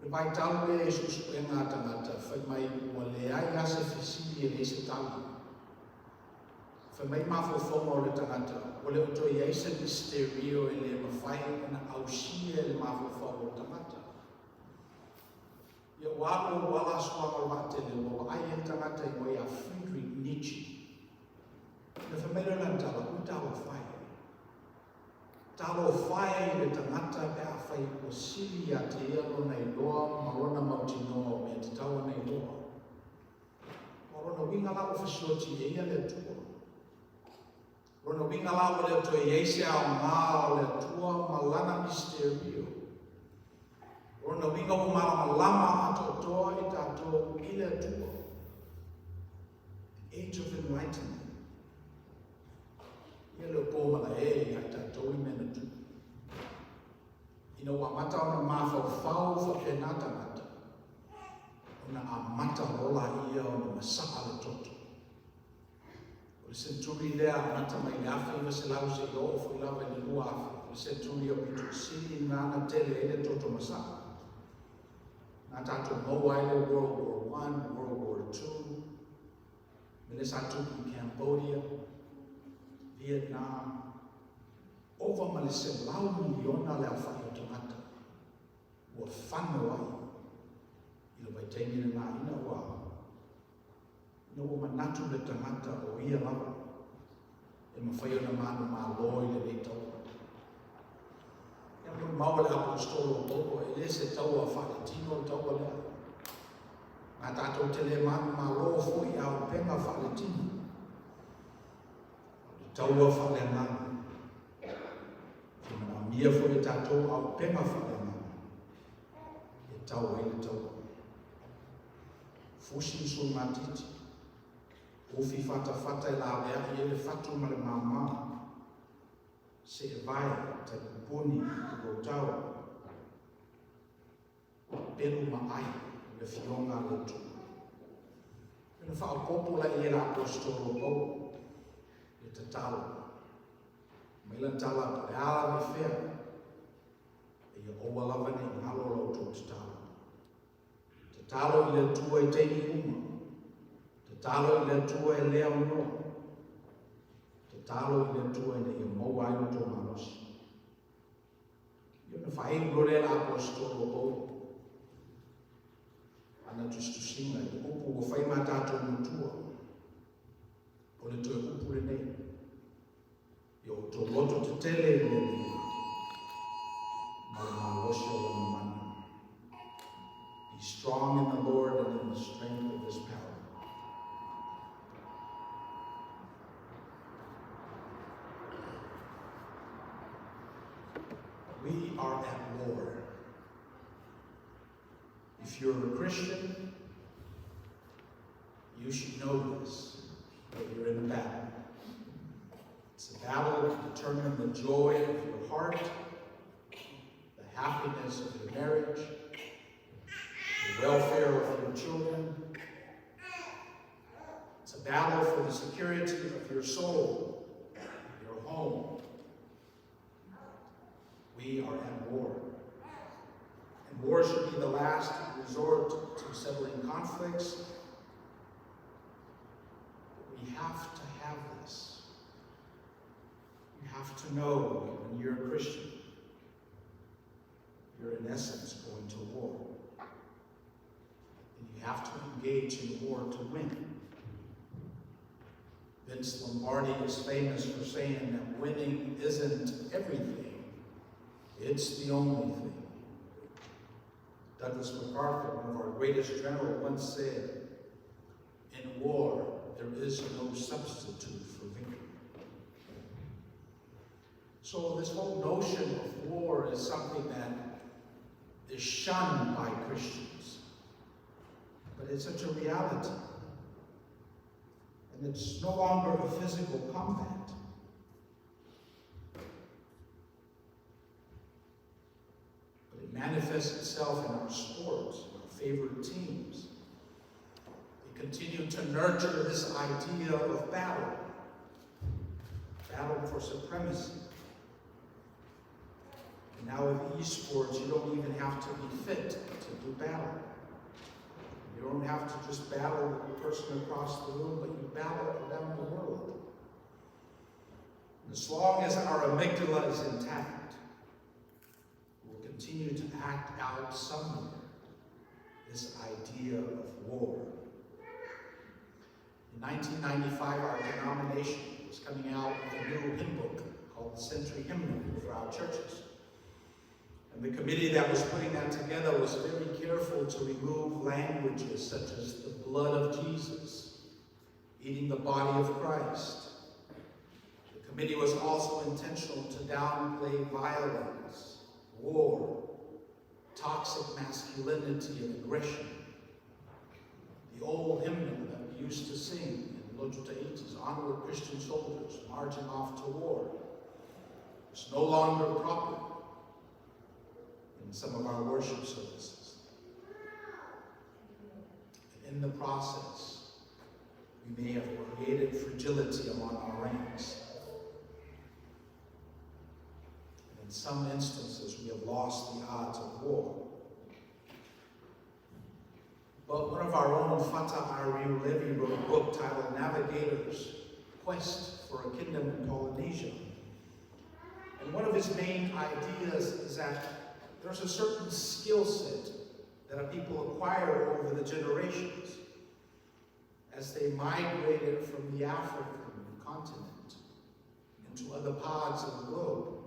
Speaker 1: O le vaitau lea i suesuega a tagata, fai mai ua leai lava se fesili e leai se tali. Fai mai mafaufauga o le tagata, ua le o toe i ai se misterio e le mafai ona ausia e le mafaufau o le tagata. Ia ua alu alu lava la suaga o le vaatele, ua vaai ai le tagata i igoa ia Friedrich Nietzsche. Ona fai mai lea o lana tala, Ui talofa e. Talofa e i le tagata pe afai ua sili ia te ia lona iloa ma lona mautinoa o mea tatau ona iloa. Aua o lona uiga la ua fesioti e ia le Atua. O lona uiga la ua le o toe i ai se aoga o le Atua ma Lana misterio. O lona uiga ua malamalama atoatoa i tatou i le Atua. The Age of Enlightenment. Ia le o po malae ia i tatou le mea na tupu. Ina ua amata ona mafaufau faapena tagata, ona amata loa laia ona masaa le toto. O le senturi lea amata mai le 1900 seia oo foi lava i le 2000, o le senturi aupito sili lena na tele ai le toto masaa. Na tatou maua ai le World War I, World War II, me le sa tupu i Cambodia, Vietnam, ova ma le 100 miliona le aofai o tagata ua fano ai i le vaitaimi lena ina ua manatu le tagata o ia lava e mafai ona manumalo i lenei taua. Ia molimau le aposetolo o Paulo, e le se taua faaletino le taua lea. Na tatou te le manumalo foi i auupega faaletino. O le taua faaleagaga. E manaomia foi e tatou auupega faaleagaga e tau ai le taua. Fusi le suimatiti, ufi fatafata e laveai ai le fatu ma le māmā, seevae, taipupuni, tuloutau, pelu ma ai i le afioga a le Atua. Ona faaopoopo laia e le aposetolo o Paulo le tatalo. Mai lana tala, po o le a lava le fea, ia aua lava ne i galo la outou tatalo. Tatalo i le Atua i taimi uma. Tatalo i le Atua e le aunoa. Tatalo i le Atua ina ia maua ai lo outou malosi. Ia ona faaiu loa lea le aposetolo o Paulo ana tusitusiga i le upu ua fai ma tatou matua. O le toe upu lenei. Ia outou loto tetele i le Alii ma le malosi o lona mana. Be strong in the Lord and in the strength of his power. We are at war. If you're a Christian, you should know this, that you're in a battle. It's a battle to determine the joy of your heart, the happiness of your marriage, the welfare of your children. It's a battle for the security of your soul, your home. We are at war. And war should be the last resort to settling conflicts. But we have to have this. You have to know that when you're a Christian, you're in essence going to war. And you have to engage in war to win. Vince Lombardi is famous for saying that winning isn't everything, it's the only thing. Douglas MacArthur, one of our greatest generals, once said, "In war, there is no substitute for victory." So this whole notion of war is something that is shunned by Christians. But it's such a reality. And it's no longer a physical combat. But it manifests itself in our sports, in our favorite teams. They continue to nurture this idea of battle, battle for supremacy. And now with esports, you don't even have to be fit to do battle. You don't have to just battle the person across the room, but you battle around the world. And as long as our amygdala is intact, we'll continue to act out somewhere this idea of war. In 1995, our denomination was coming out with a new hymnbook called the Century Hymnal for our churches. And the committee that was putting that together was very careful to remove languages such as the blood of Jesus, eating the body of Christ. The committee was also intentional to downplay violence, war, toxic masculinity, and aggression. The old hymnal that we used to sing in Lotu Ta'iti's Onward Christian Soldiers Marching Off to War is no longer proper in some of our worship services. And in the process, we may have created fragility among our ranks. And in some instances, we have lost the odds of war. But one of our own, Fata Ariu Levy, wrote a book titled Navigators, Quest for a Kingdom in Polynesia. And one of his main ideas is that there's a certain skill set that a people acquire over the generations as they migrated from the African continent into other parts of the globe.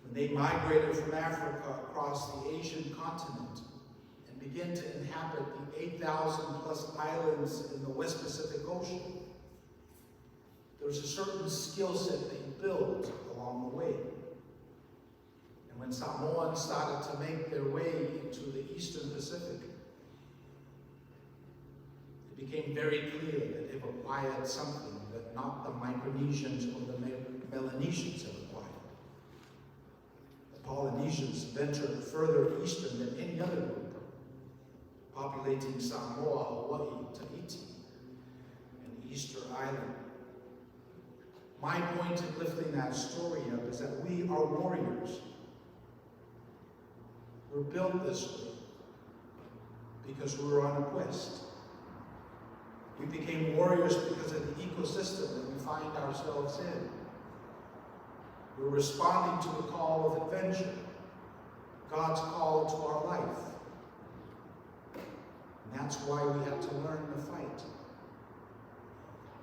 Speaker 1: When they migrated from Africa across the Asian continent and began to inhabit the 8,000 plus islands in the West Pacific Ocean, there was a certain skill set they built along the way. And when Samoans started to make their way into the Eastern Pacific, it became very clear that they've acquired something that not the Micronesians or the Melanesians have acquired. The Polynesians ventured further eastern than any other group, populating Samoa, Hawaii, Tahiti, and Easter Island. My point in lifting that story up is that we are warriors. We're built this way because we were on a quest. We became warriors because of the ecosystem that we find ourselves in. We're responding to the call of adventure, God's call to our life. And that's why we had to learn to fight.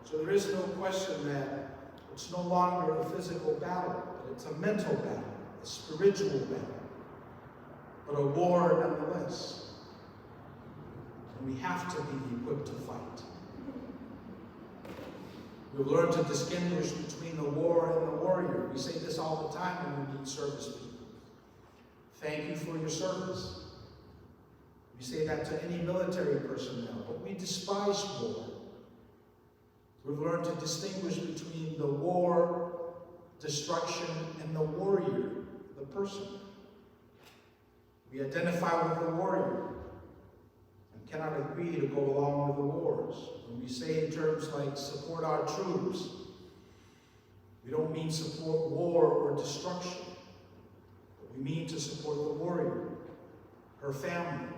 Speaker 1: So there is no question that it's no longer a physical battle, but it's a mental battle, a spiritual battle, but a war nonetheless. And we have to be equipped to fight. We've learned to distinguish between the war and the warrior. We say this all the time when we meet service people. Thank you for your service. We say that to any military personnel, but we despise war. We've learned to distinguish between the war, destruction, and the warrior, the person. We identify with the warrior and cannot agree to go along with the wars. When we say terms like support our troops, we don't mean support war or destruction, but we mean to support the warrior, her family,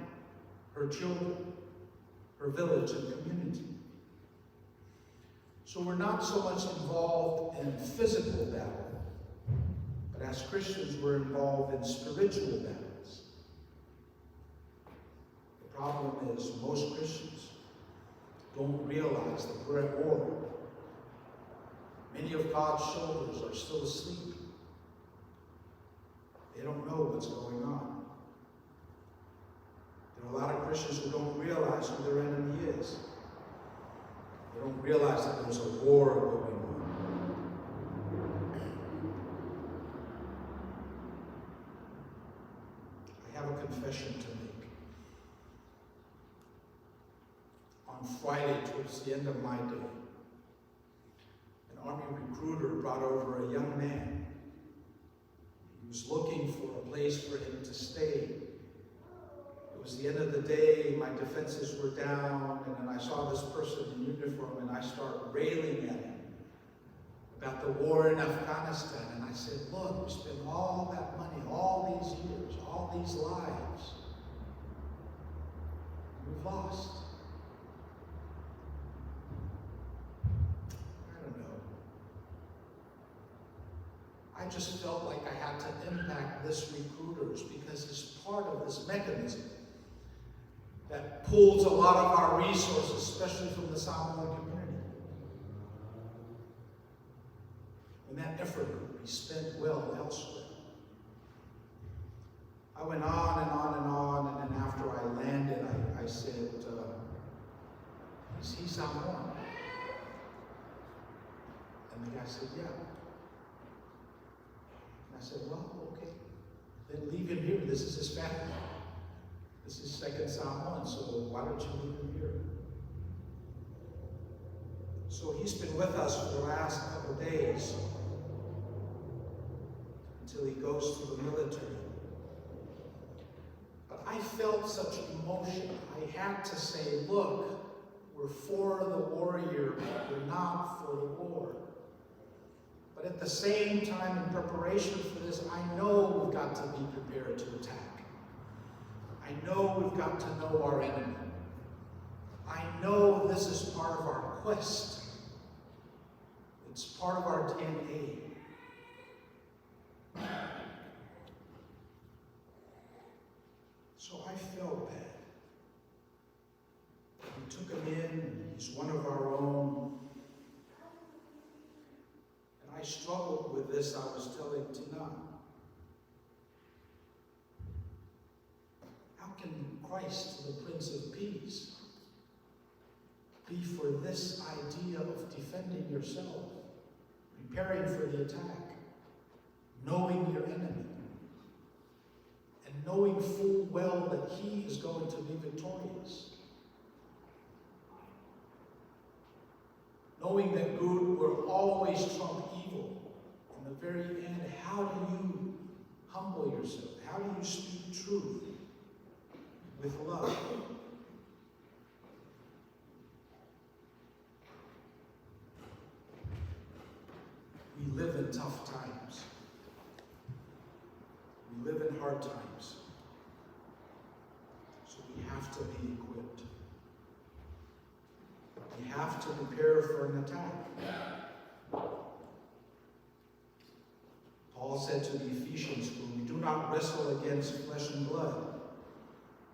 Speaker 1: her children, her village and community. So we're not so much involved in physical battle, but as Christians, we're involved in spiritual battles. The problem is most Christians don't realize that we're at war. Many of God's soldiers are still asleep. They don't know what's going on. There are a lot of Christians who don't realize who their enemy is. They don't realize that there's a war going on. I have a confession to make. On Friday, towards the end of my day, an army recruiter brought over a young man. He was looking for a place for him to stay. It was the end of the day, my defenses were down, and then I saw this person in uniform and I start railing at him about the war in Afghanistan. And I said, look, we spent all that money, all these years, all these lives. We've lost. I don't know. I just felt like I had to impact this recruiters because it's part of this mechanism that pulls a lot of our resources, especially from the Samoan community. And that effort could be spent well elsewhere. I went on and on and on, and then after I landed, I said, is he Samoan? And the guy said, yeah. And I said, well, okay. Then leave him here. This is his family. This is second Samoan, so why don't you leave him here? So he's been with us for the last couple of days until he goes to the military. But I felt such emotion. I had to say, look, we're for the warrior, but we're not for the war. But at the same time, in preparation for this, I know we've got to be prepared to attack. I know we've got to know our enemy. I know this is part of our quest. It's part of our DNA. So I felt bad. We took him in, he's one of our own. And I struggled with this, I was telling Tina. How can Christ, the Prince of Peace, be for this idea of defending yourself, preparing for the attack, knowing your enemy, and knowing full well that he is going to be victorious? Knowing that good will always trump evil. In the very end, how do you humble yourself? How do you speak truth with love? We live in tough times. We live in hard times. So we have to be equipped. We have to prepare for an attack. Paul said to the Ephesians, for we do not wrestle against flesh and blood,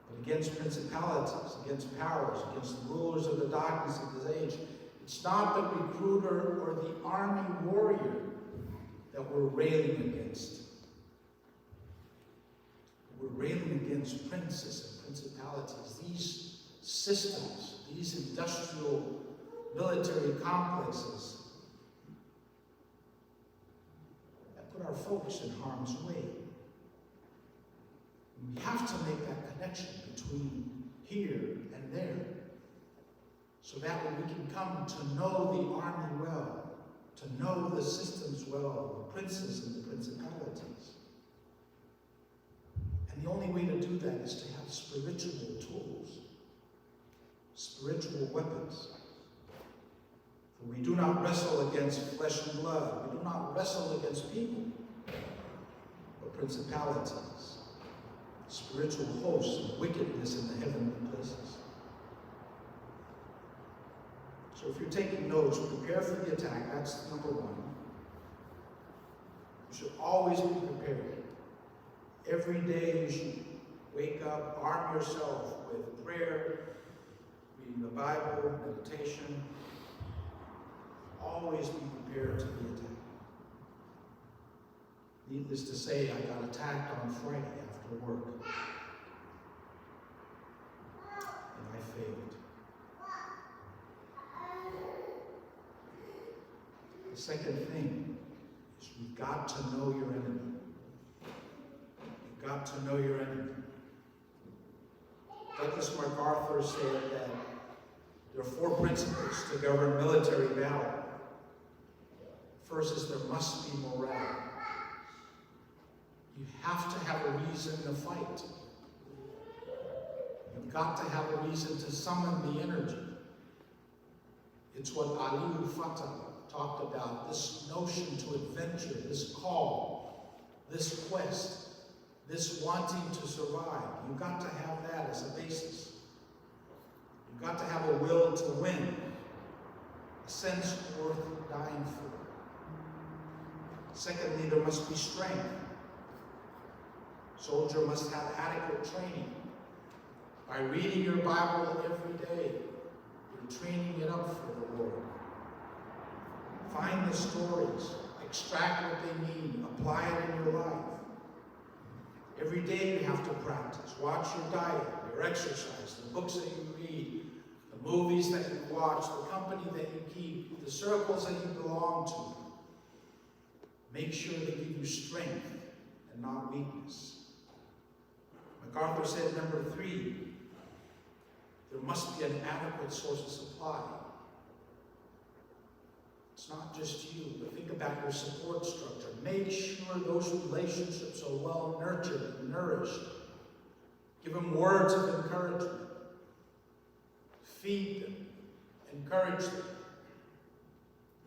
Speaker 1: but against principalities, against powers, against the rulers of the darkness of this age. It's not the recruiter or the army warrior that we're railing against. We're railing against princes and principalities, these systems, these industrial military complexes that put our folks in harm's way. We have to make that connection between here and there, so that way we can come to know the army well, to know the systems well, the princes and the principalities. And the only way to do that is to have spiritual tools, spiritual weapons. For we do not wrestle against flesh and blood. We do not wrestle against people, but principalities, spiritual hosts of wickedness in the heavenly places. So if you're taking notes, prepare for the attack. That's number one. You should always be prepared. Every day you should wake up, arm yourself with prayer, reading the Bible, meditation. Always be prepared to be attacked. Needless to say, I got attacked on Friday after work. And I failed. The second thing is you've got to know your enemy. You've got to know your enemy. Douglas MacArthur said that there are four principles to govern military battle. First is there must be morale. You have to have a reason to fight. You've got to have a reason to summon the energy. It's what Aliu Fata talked about, this notion to adventure, this call, this quest, this wanting to survive. You've got to have that as a basis. You've got to have a will to win, a sense worth dying for. Secondly, there must be strength. Soldier must have adequate training. By reading your Bible every day, you're training it up for the Lord. Find the stories, extract what they mean, apply it in your life. Every day you have to practice. Watch your diet, your exercise, the books that you read, the movies that you watch, the company that you keep, the circles that you belong to. Make sure they give you strength and not weakness. MacArthur said, number 3, there must be an adequate source of supply. It's not just you, but think about your support structure. Make sure those relationships are well nurtured and nourished. Give them words of encouragement. Feed them. Encourage them.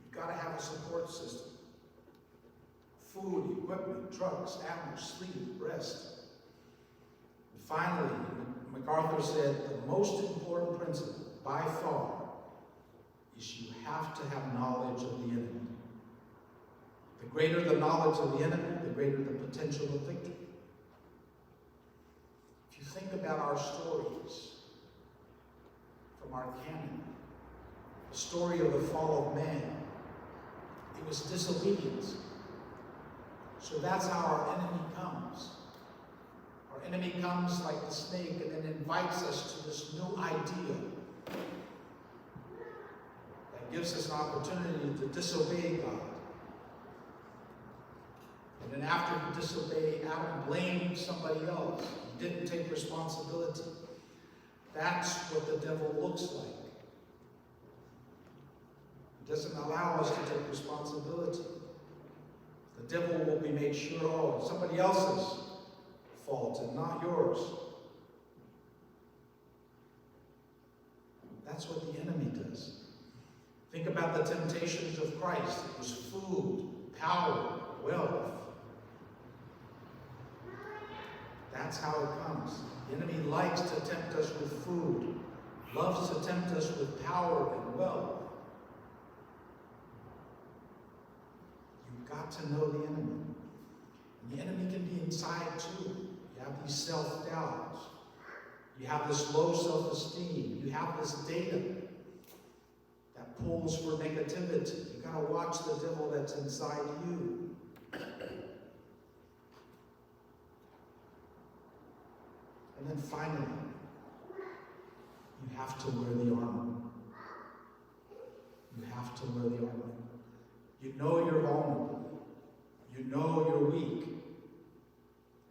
Speaker 1: You've got to have a support system. Food, equipment, trucks, ammo, sleep, rest. And finally, MacArthur said, the most important principle, by far, is you have to have knowledge of the enemy. The greater the knowledge of the enemy, the greater the potential of victory. If you think about our stories from our canon, the story of the fall of man, it was disobedience. So that's how our enemy comes. Our enemy comes like the snake and then invites us to this new idea that gives us an opportunity to disobey God. And then after he disobeyed, Adam blamed somebody else. He didn't take responsibility. That's what the devil looks like. He doesn't allow us to take responsibility. The devil will be made sure, oh, somebody else's fault and not yours. That's what the enemy does. Think about the temptations of Christ. It was food, power, wealth. That's how it comes. The enemy likes to tempt us with food, loves to tempt us with power and wealth. You've got to know the enemy. And the enemy can be inside too. You have these self-doubts. You have this low self-esteem. You have this data that pulls for negativity. You got to watch the devil that's inside you. And then finally, you have to wear the armor. You have to wear the armor. You know you're vulnerable. You know you're weak.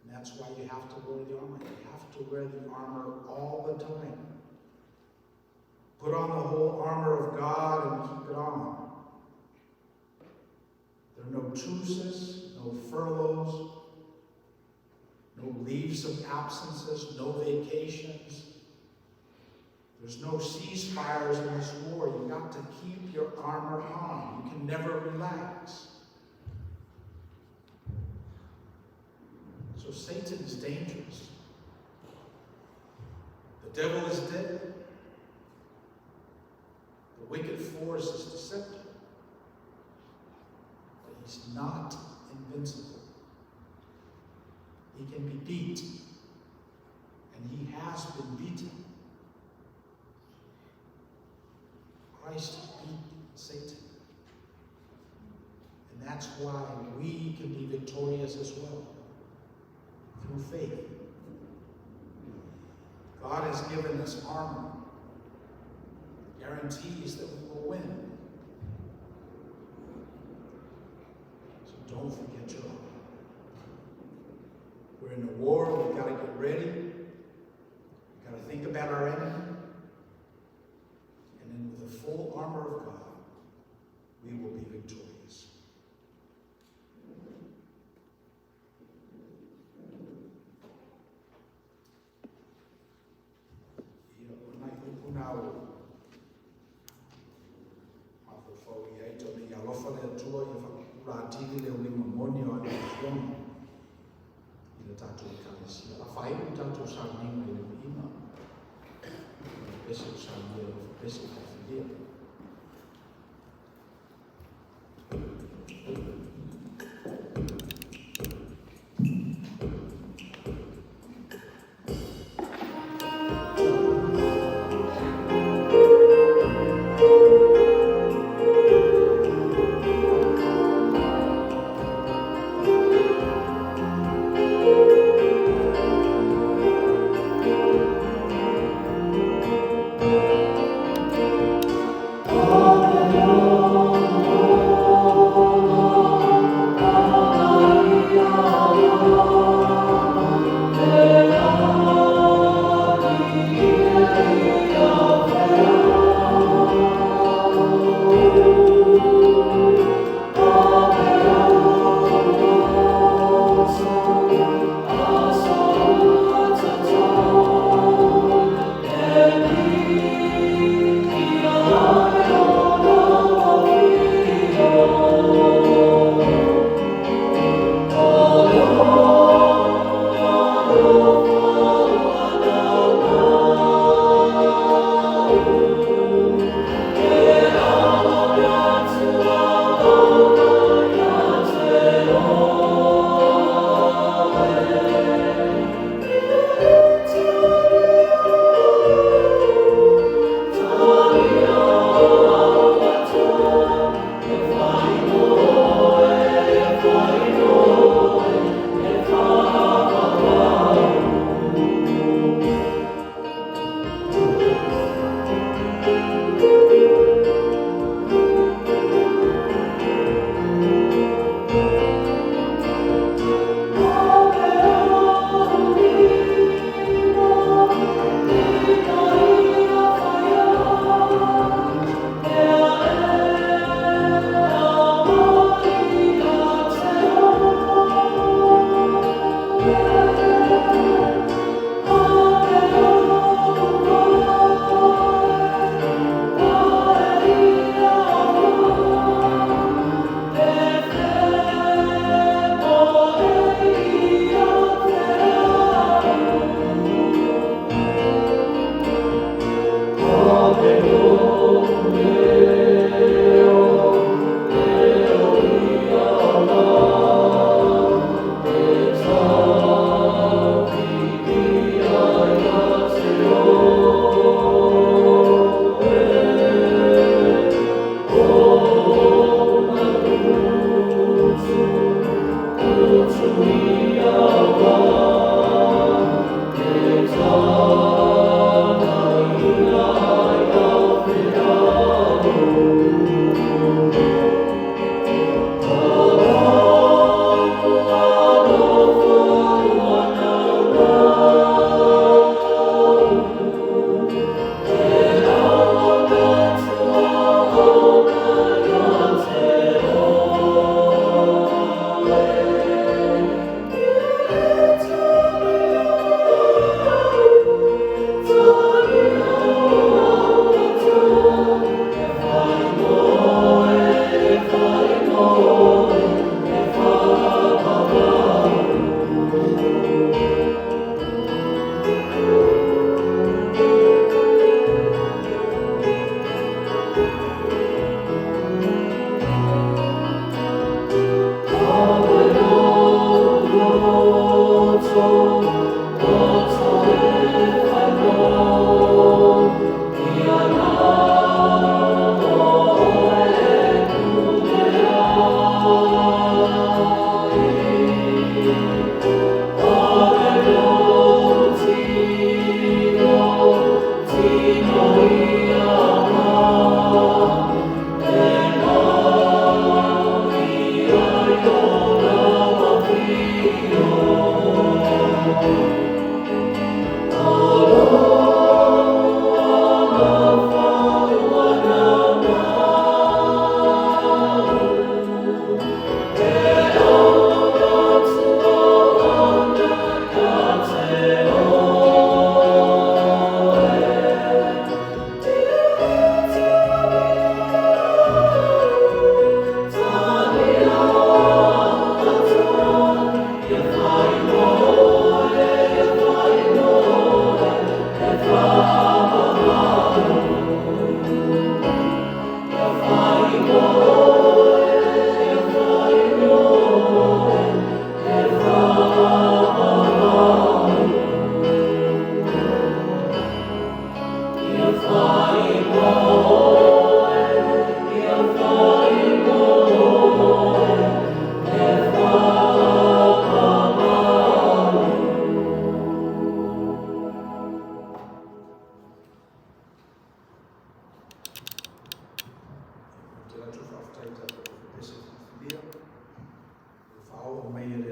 Speaker 1: And that's why you have to wear the armor. You have to wear the armor all the time. Put on the whole armor of God and keep it on. There are no truces, no furloughs, no leaves of absences, no vacations. There's no ceasefires in this war. You've got to keep your armor on. You can never relax. So Satan is dangerous. The devil is dead. The wicked force is deceptive. But he's not invincible. He can be beat. And he has been beaten. Christ beat Satan. And that's why we can be victorious as well, through faith. God has given us armor, guarantees that we will win. So don't forget your armor. We're in a war, we've got to get ready. We've got to think about our enemy. And then with the full armor of God, we will be victorious. Ia o nai upu nā o. Mafo fau i ai tōna i au Afioga i le tatou Ekalesia. O le a faaiu le tatou sauniga i le viiga i le pese ua saunia e alofa pese filifilia.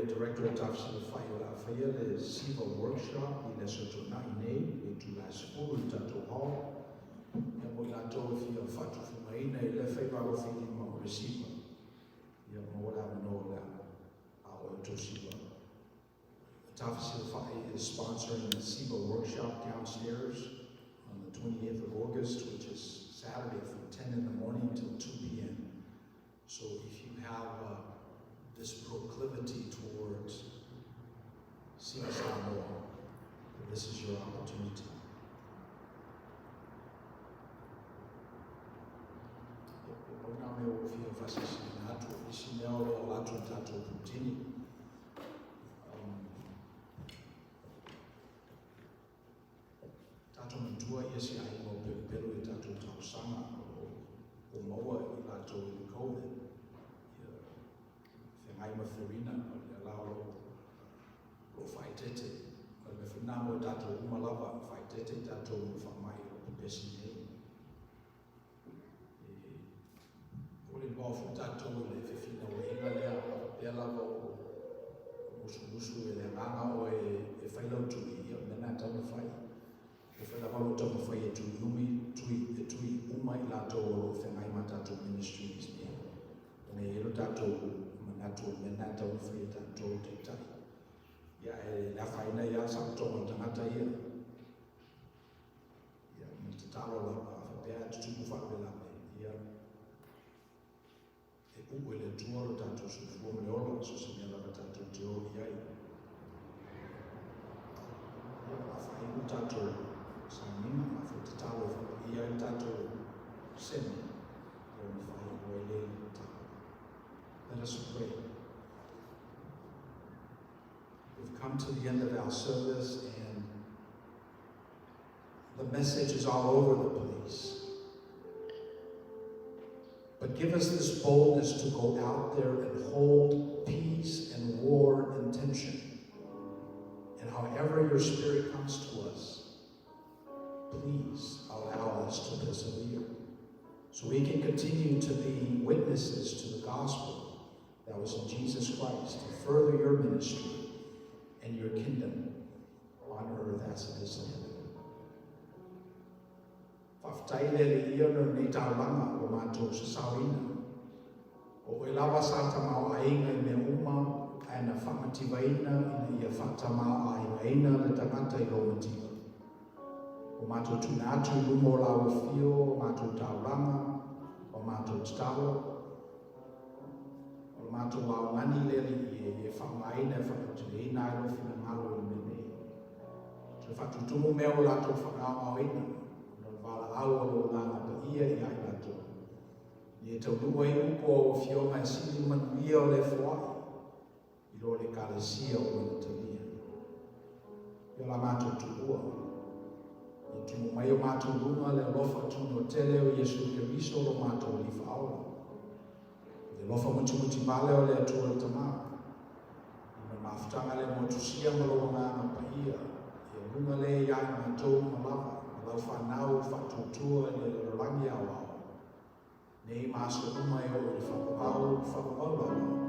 Speaker 1: le Director o Tafesilafai o le a faia le SIVA Workshop i le Aso Toonai nei i le itula e 10 i le tatou hall. Ia mo i latou e fia faatufugaina i lea faiva alofilima o le SIVA, ia maua le avanoa o le a oo ai outou SIVA. Tafesilafai is sponsoring the SIVA workshop downstairs on the 28th of August, which is Saturday from 10 in the morning till 2 p.m. So if you have this proclivity towards Siva Samoa, this is your opportunity. O na mea ua fia faasilasila atu, isi mea o lo o atu i tatou putini. Tatou manatua ia si aiga o pelupelu i tatou talosaga o lo o maua i latou i le COVID. Ia Feagai ma Ferina, o lea la o lo o faaeteete. O le mea foi lena mo i tatou uma lava, faaeteete i tatou ma faamai o lo o pepesi nei. E pule vao foi tatou i le fefinauaiga lea, a faapea lava o musumusu e le agaga oe e fai lau tui, ia o le mea lena e tatau ona fai. E fai lava lou taumafai e tui umi, tui, e tui uma i latou o lo o feagai ma tatou ministries nei. Ona e i ai lo tatou manatu o le mea lena e tatau ona fai e tatou taitai. Ia, ae le afaina ai lava le saotoga o le tagata ia. Ia, ma le tatalo lava, a faapea a tutupu faalavelave, ia, e uu e le Atua lo tatou soifua ma le ola, so o se mea lava tatou te o i ai. Ia, o le a faaiu le tatou sauniga, o le a foi tatalo e faapaia ai le tatou seme, ia ona faaiu ai lea i le tatalo. Let us pray. We've come to the end of our service and the message is all over the place. But give us this boldness to go out there and hold peace and war in tension. And however your Spirit comes to us, please allow us to persevere so we can continue to be witnesses to the gospel that was in Jesus Christ to further your ministry and your kingdom on earth as it is in heaven. Faafetai le Alii ona o lenei taulaga ua matou sasaoina. O oe lava sa tamaoaiga i mea uma ae na faamativaina ina ia faatamaoaigaina le tagata i lou mativa. Ua matou tuuina atu i luma o lau afio o matou taulaga, o matou tatalo, o le matou aogani le Alii e, e faaaogaina e faalauteleina ai lou finagalo i le mea nei. Toe faatutumu mea ua latou faagaogaoina, ona o le valaau a lou Agaga Paia ia i latou. Ina ia taunuu ai upu o au afioga e sili manuia o le foai i lo le Ekalesia ua na talia. Ia la matou tuua, ia tumu mai o matou luga le alofa tuno tele o Iesu Keriso lo matou Alii Faaola. Le alofa mutimuti vale o le Atua le Tama, i ma le mafutaga le motusia ma lou Agaga Paia, ia luga le ia i matou uma lava, ma lau fanau faatuatua i le lalolagi aoao, nei ma aso uma e oo i le faavavau, faavavau lava.